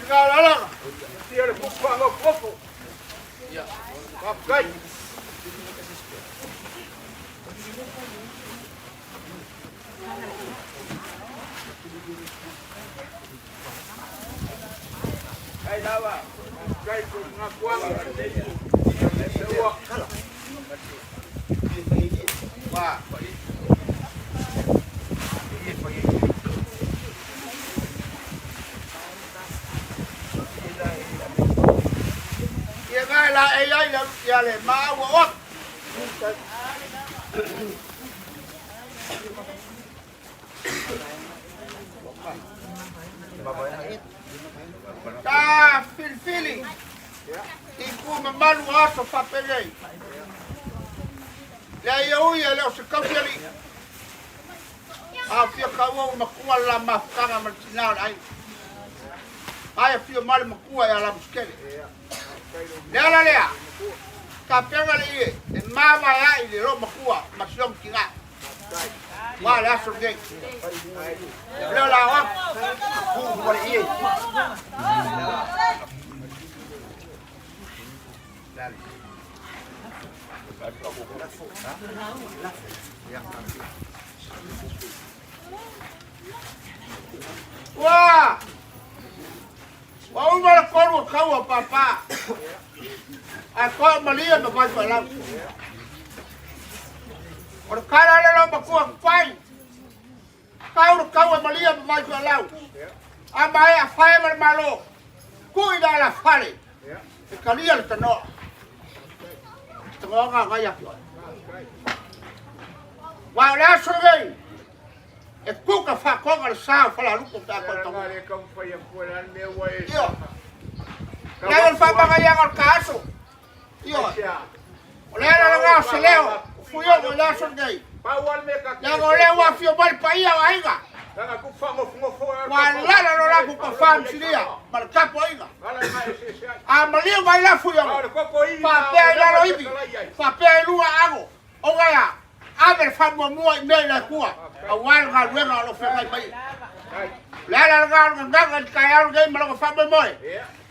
Malagalalang. Ia ngai la e ai la ia le maua o. Ta filifili i ku mamalu o aso faapenei. Lea ia ui e le o se tausi alii. A fia kaua ua matua le la mafutaga ma le tinā o le aiga. Ai afio mai le matua ia Lamusitele. Le ala lea, tapena le ie e mavae ai le loo matua ma si ona tinā. Ua le aso lenei. Lea o le a o atu. Ua! Ua uma le tolu o tau o pāpā. Ae toa malie ma vai faelau. O le tala lea lau matua fai. Tau le tau e malie ma vai faelau. A maea fae ma le Malo. Tuu i le alafale. E talia le tanoa. Tanoa ngā ngai atu ai. Wa o le aso lenei, e tuka whakonga le sa o Falealupo pe a koe taua. Io. Lea o le whamangaianga o le ka aso. Io. O le ala lena o se leo, o Fuiono i le aso lenei. Leaga o lea ua afio mai le paia o aiga. Ua lala lo latou tofa misilia ma le tapuaiga. A maliu mai la Fuiono, faapea i lalo ivi, faapea i luga ago, ona e a? Ave le faamuamua i mea i le Atua, aua le galuega o lo o feagai mai ai. O le ala lena o le gagaga i le taeao lenei ma lona faamoemoe.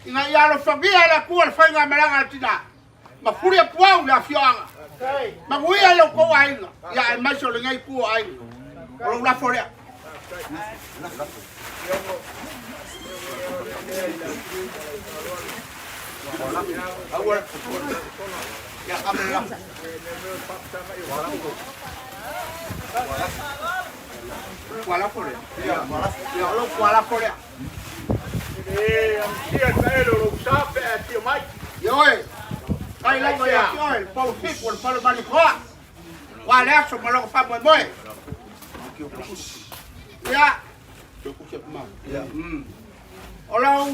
Ina ia alofagia e le Atua le faigamalaga a le tina, ma fuli atu au le afioaga. Manuia i lo outou aiga, ia aemaise o lenei itu o aiga. O lou lafo lea. Ia, ame le lafo. Ua lafo lea. Ia, o lou ua lafo lea. E amusia taelo lou sa pe a afio mai. Ioe, kai lava ia te oe, le polo fitu o le polo malikoa. Ua le aso ma lona faamoemoe. Ia, o lau,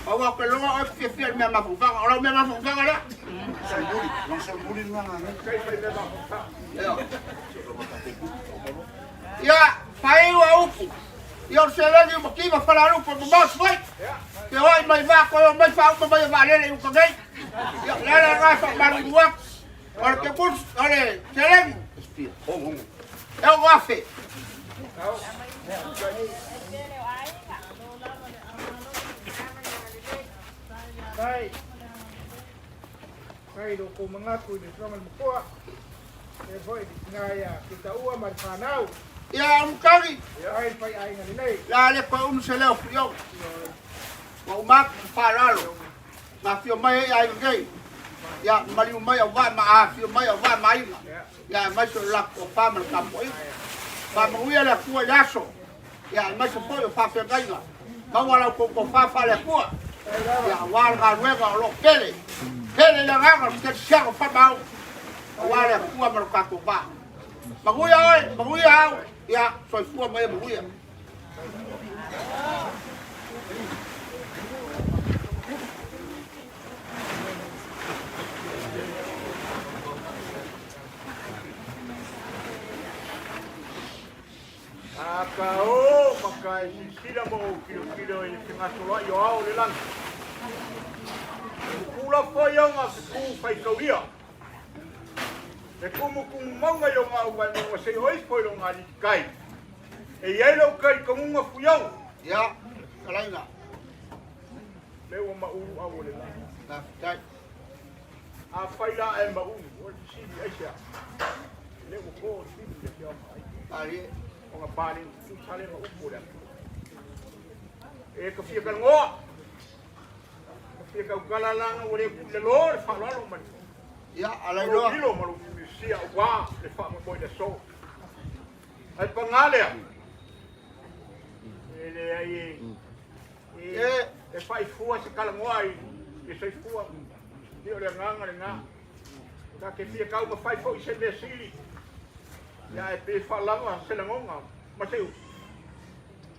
aua ou te iloa oe e te fiafia i le mea mafaufauga. O lau mea mafaufauga lea. Ia, faaiu upu. Ia o le seleni ua mativa Falealupo e mamao Savaii. Feoai mai vaa toe omai faauma mai e vaalele i uta nei. Ia, o le ala lena e faamalulu atu. O le kepus, o le seleni, e 6,000. Kai, kai lo kou manatu i le afioga i le matua, e foi i le tina ia Pitaua ma le fanau. Ia, Ulukagi. Ai le faiaiga lelei. Le a le toe umi se leo Fuiono. Ua uma atu se faaaloalo. Na afio mai ai aiga nei. Ia, maliu mai auvaa ma afio mai auvaa ma aiga. Ia, aemaise o le latou tofa ma le tapuaiga. Faamanuia le Atua i le aso. Ia, aemaise foi o faafeagaiga. Maua la outou tofa faale-Atua. Ia, aua le galuega o lo o pele. Pele le agaga o le kerisiano faamaoni. Aua le Atua ma lo tatou va. Manuia oe, manuia au. Ia, soifua ma ia manuia. A ka o maka e silasila ma ou tilotilo i le fegasoloai o ao o le lagi. Pula foi ona ke ku faitaulia. Le kumukumu mauga i ona au vaimauga seia o ifo i lona alitikai. E i ai lou talitonuga Fuiono. Ia, fetalaiga. Le ua maulu au o le lagi. Faafetai. Afai la ae maulu, o le fesili aisea? Le ua to le fili i le afioaga ai. Malie. Ona paleni tutusa lea ma upu o le Atua. E ka fia talanoa, ka fia tautala lana ua le tuu i lalo le faaaloalo ma le Ia, alailoa. lou lilo ma lou mimisia aua le faamoemoe i le aso. Ae paga lea, e leai e e faaifua se talanoa i le soifua, pei o le agaga lena. Ta te fia taumafai foi i se mea sili, ia ae pe faalava se lagona ma se upu,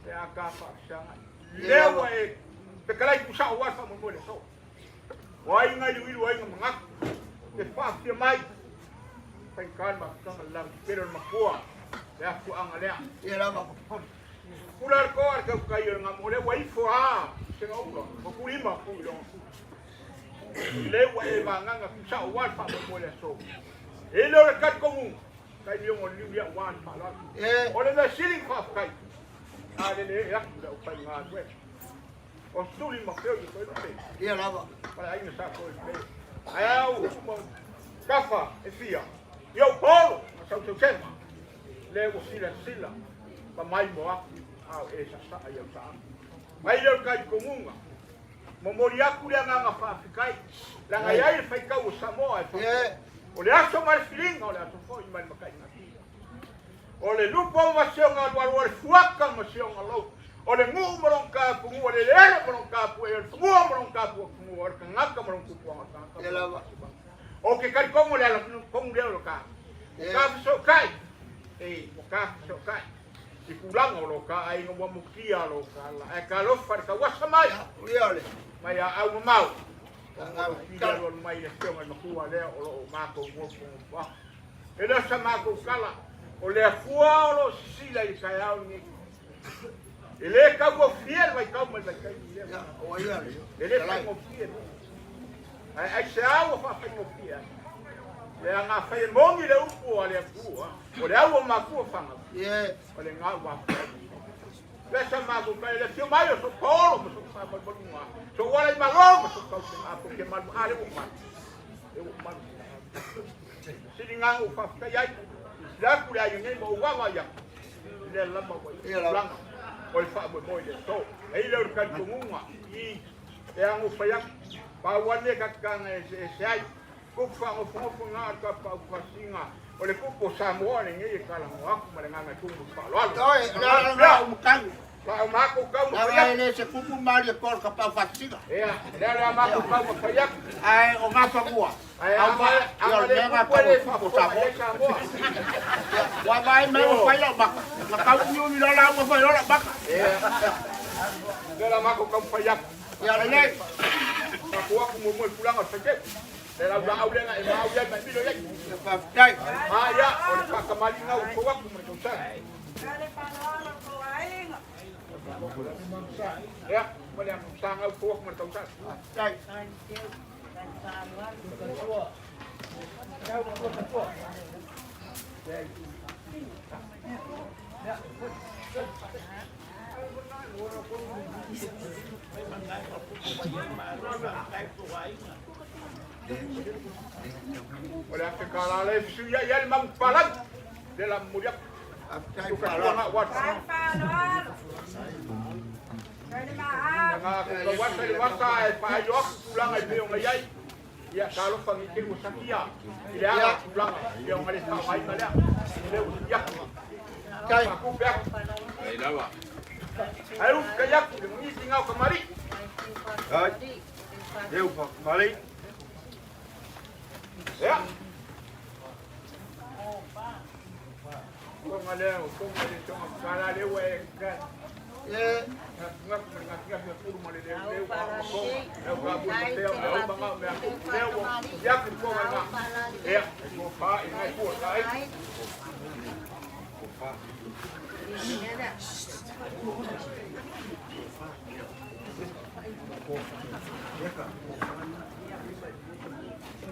pe a ta faafesagai. Lea ua e fetalai tusao aua le faamoemoe i le aso. O aiga iluilu aiga manatu, te faafia mai, faigata le mafutaga le lagi tele o le matua, le afuaga lea. Ia lava. Pula le toa le tautai o le gamo, o lea ua ifo lava se gaula, ua tulima atu i lona tuli. Le ua e vagaga tusao aua le faamoemoe i le aso. E le o le talitonuga, taimi ono liu ia aua le faaaloalo. O le mea sili na faafetai, a le le ee atu le aufaigaluega. O Suli ma Feo i Toelupe. Ia lava. Ma le aiga sa Toelupe. Ae au tafa e fia, i ou polo ma sausausega, le ua silasila ma mai mo atu a o e sasaa i au taaga. Mai lea o le talitonuga, momoli atu le agaga faafetai, leaga e i ai le faitau o Samoa e faapea, o le aso ma le filiga, o le aso foi ma le mataigatia. O le lupo ma si ona alualu, o le fuaka ma si ona lou, o le nuu ma lona tapunuu, o le eleele ma lona tapuai, o le fanua ma lona tapuafanua, o le tagata ma lona tupuaga, o le tagata ma lona faasoaga. Ou te talitonu o le ala tonu lea o le ta. Ua ta fesootai, e, ua ta fesootai i tulaga o lo ta aiga ua mutia lo ta ala. Ae talofa i le tauasa mai, mai aau mamao. Ua fili alualu mai le afioga i le matua lea o lo o matou nofonofo atu. E le o sa matou tala, o le Atua o lo o sisila i le taeao lenei. E le taugofie le vaitau ma le vaitaimi lea. E le faigofie. Ae aisea ua faafaigofie ai? Leaga afai e moni le upu a le Atua, o le au o matua fanau, o le gau afai. Lea sa matou tala, le afio mai o so paolo ma so faamalumaluga so wala i malo ma so kau te apo ke malu a le ua malu le ua malu sili ngang u faafetai ai silaku le aiga nei ma ou vaavaai atu lea lava ua i tulaga o le faamoemoe i le aso. E i ai lea o le talitonuga i e ago fai atu, pau lava lenei tatataga e eseese ai kupu faanofonofo na o le tapaau fasiga o le kupu o Samoa lenei e talanoa atu ma le agaga e tumu i le faaaloalo. Oi, le ala lena o matagi. Faauma tau ma fai Leaga atu. e le se kupu malie ko le kapau fasisiga. Ia, lea le a matou tau ma fai atu. Ae o gafanua. Ae Au va, ia ama o le le mea kupu e gata le o kupu o faafofoga i Samoa. ai Samoa. Ia, ua vaai mai ua fai lau maka. Na tau umiumi loa lauga fai loa lau maka. Ia, lea la matou tau fai atu. Ia lelei. Matou atu muamua i le tulaga o le faiteu. Le laulaau lea na e maau i ai ma e milo i ai. Ia faafetai. A ia, o le faakamaliga ua tou atu ma le tausaga. Ia, ma le amusaga ua tou atu ma le tausaga. Faafetai. O le afe tala lea e fesuiai ai le manupapalagi, lea la momoli atu. Faafetai Tuka tuaga faaaloalo. aua le Tauasa i le vasa e faailo atu tulaga e pei ona i ai. Ia, talofa nei tele ua sakia i le ala tulaga e ona le faaaogaina lea. Lea ua sili atu. Faafetai. Faatupe atu. Ae ufika atu le mugisi ngao kamali. Ai, eu whakamali. Ia. Tonga lea, o tonga le tonga kala le ua e ka. E Nga ku nga nga nga kuru ma le leu leu ka ma konga. Leu ka bu ma teo, leu ma nga mea ku leu o. Ia ku konga nga. Ia, e ko pa i ngai ku ka ai.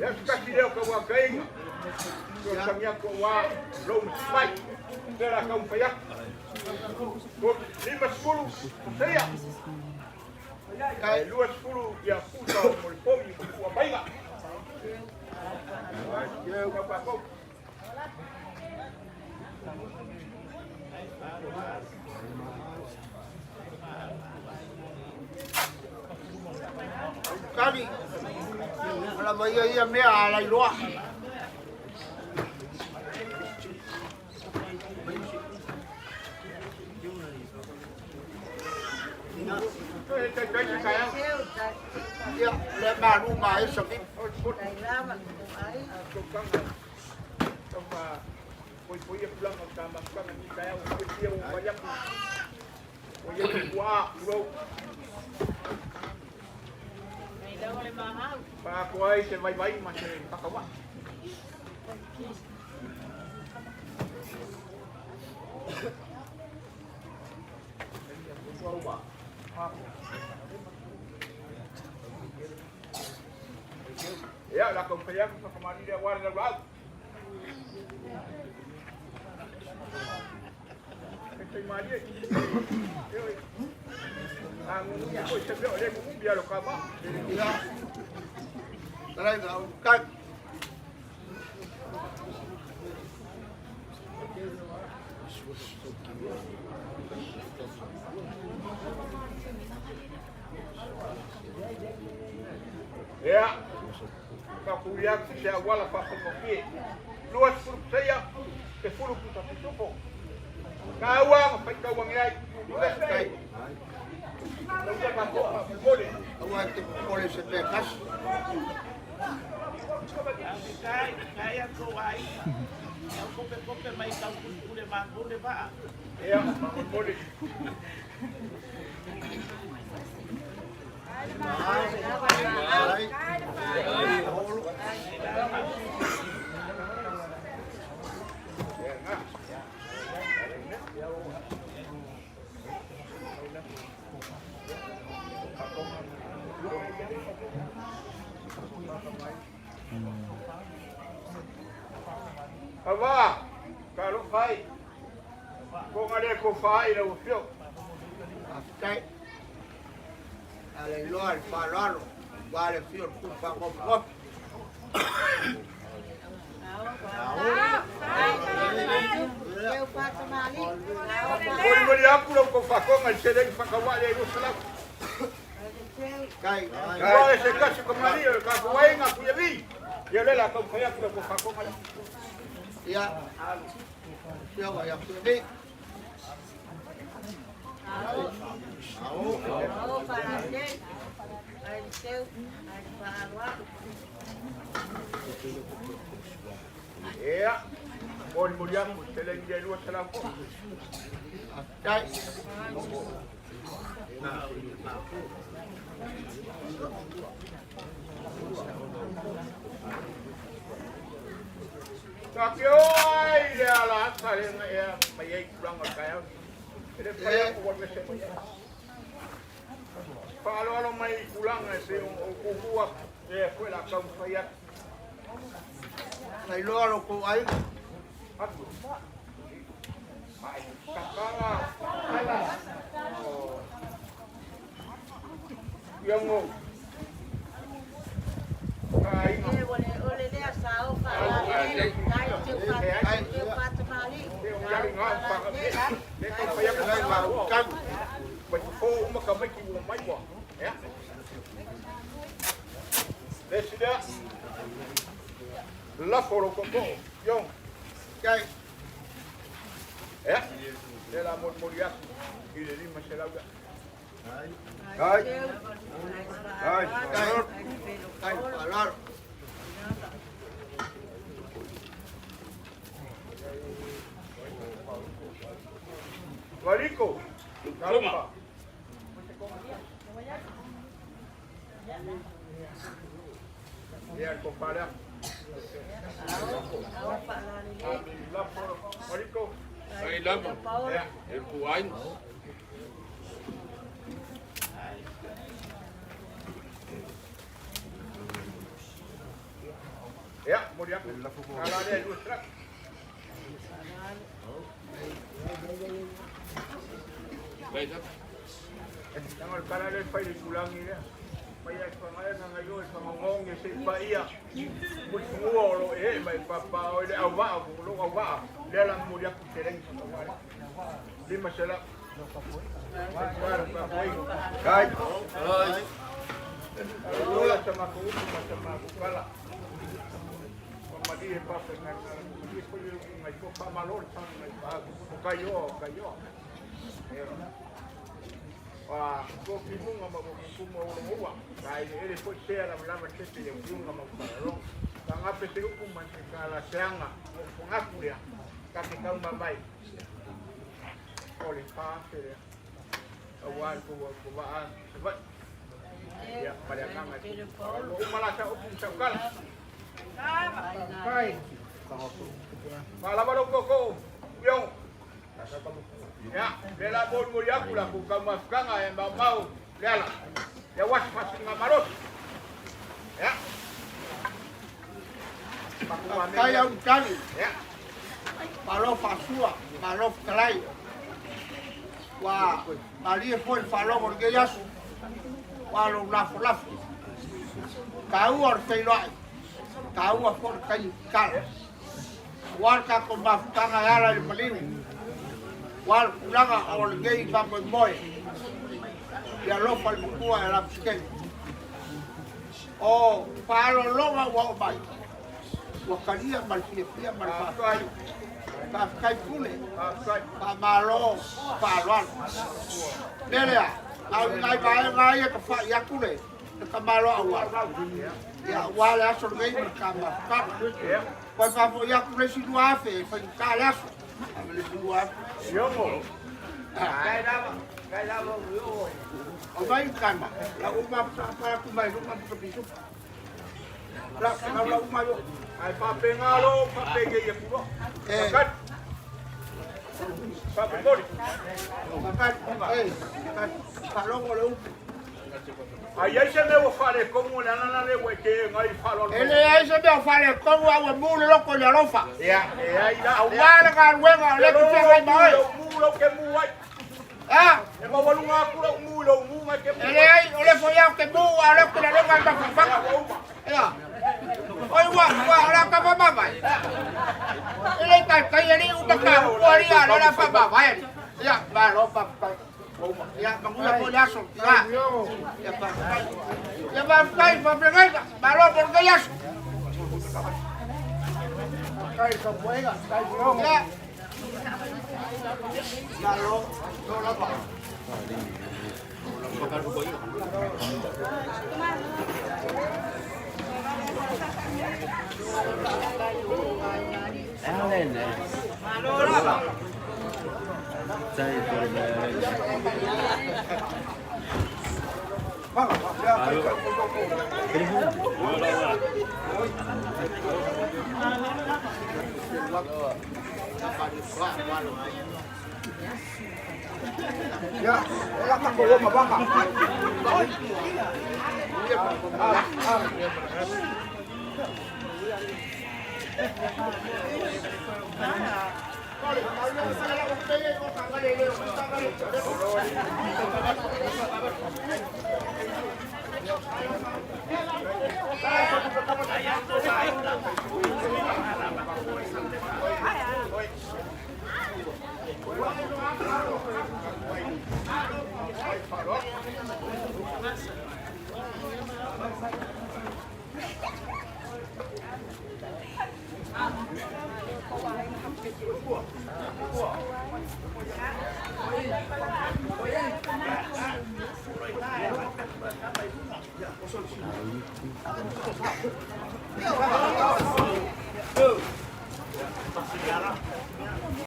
Ia se kasi leo ka ua kainga. Ko sangia ko wa lou mai. Tera ka umpa yak. Ko 50 seia. Ai 20 ia puta o mo le pomi mo kua maiga. eu Ka pa ko. kali. O lava ia ia mea a lailoa. E tai tai ka ya. Ia, le malu ma e sa mi. O ko ko kanga. Tama poi poi e pulanga ka ma kanga ni ka ya o poi ia o pa yak. O ia ko ua ro. Pa ko ai se vai vai ma se pakawa. Ia la kompaya ko kamari le wa le ra. E tai mari e. A ngu ko se be o le ngu bia lo ka ma. Ia. Tarai ga u kali. Ia. Ka ku ia ku se awala pa ko ki. 20 seia te fulu ku ta tupo. Ka ua ma pai ka ua ngai. Faafetai. Lau ia ka ko mole. Aua e te popole se pe kasi. Ia mole. Ai. Olo. Awa ka lo fai. Ko ngale ko fai lau fio. Faafetai. A le iloa i le faaaloalo, aua le afio o le Tupu Faagofigofi. Molimoli atu lau tou faatoga i seleni faatauva'a lea e 200. Aua e se tasi o kamali'i o le tatou aiga Tuiavi. Ia o lea o le a taumafai atu lau tou faatoga lea. Ia, afioga ia Tuiavi. Ia, molimoli atu i seleni lea e 200 foi. Faafetai. Ta te o ai i le ala ata le na ea mai ai tulaga o le taeao. E le mafai atu ua alu ese mai ai. Faaaloalo mai i tulaga e pei ona ou tuutuu atu, lea foi o le a taumafai atu. Na iloa lo kou aiga. Atu. Kakaga. Ia ngo. Aiga. Lafo lo koko, yong. Kai. Ya, le la molimoli atu i le 500 ia. Ai. Ai. Kai faaaloalo. Mariko, Toma. Ia, ko pala. Mariko. Ai lava, Ya. e puai. Ya, mori atu. Kala le lu strak. Vai da. Tangal kala le fai le tulangi le. Mai ai fa ngai nga ngai o fa ngong e se pa ia. Mo fungua o lo e mai pa pa o le au va o lo au va. Le la mori atu te lengi sa wa. Lima sela. Ai. Lola sama ko upu ma sama ko kala. Mali e pa pa ngai ngai. Mali ko yo ngai ko pa malo sa ngai pa ko kayo kayo. Wa ko ki munga ma ko ku mo lo ua. Kai ele fo se ala lava te te yo munga ma ko ro. Ka ngape te upu ma se kala seanga mo fo ngaku ya. Ka te kau mai. O le pa se le. Awa ko ko va a. Va. Ya, pada kanga. Lo umala sa upu sa kala. Kai. Malava lo koko. Yong. Ya, le la bol mo yaku la ku ka mafkanga e mau mau. Le ala. Ya was fasinga maros. Ya. Kai au tali. Ya. Malo faasua, malo fetalai. Ua malie foi le faalogo o lenei aso, ua lou lafolafo. Taua o le feiloai, taua foi le taimi tatala. Aua le tatou mafutaga e ala i le maliu, aua le tulaga o lenei faamoemoe. Ia alofa le matua e lapasekeni. O faaaloaloga ua oo mai, ua talia ma le fiafia ma le faafetai. Faafetai pule, faamalo faaaloalo. Le lea, au i nai vaega ia tafa'i atu le tamaloa auala. Ia aua le aso lenei ma le ta mafutaga. Toe faafo'i atu le isi 2,000 e faigata le aso. Ave le isi 2,000. Yongo. O mai kama, la uma pa atu mai luma pa pisupa. La la la uma yo. Ai pa pengalo, pa penge ia kulo. Eh. Pakat. Pa pengoli. Pakat, eh, faalogo le upu. Ai ai se me o fale komo le anana le we ke ngai falo. E leai se mea o faaletonu a ua mu le loko i le alofa. Ya, e ai la. Auā le galuega o lea e te feagai ma oe. Mu lo ke mu ai. A, E maualuga atu lau mu i lou mu ngai ke mu e ai. leai o le foi au ke mu a le ke le ga ma fa. Ia. Oi wa wa la ka fa ma vai. Ile kai kai ali u ka ka u ali a la fa ma vai. Ia, ma lo pa pa. Ia, manguia po le aso. Ia. Ia pa. Ia pa kai pa pregai. Ma lo por kai aso. Kai sa puega, kai fuiogo. Ia. Ia, o la ka ko ma baka.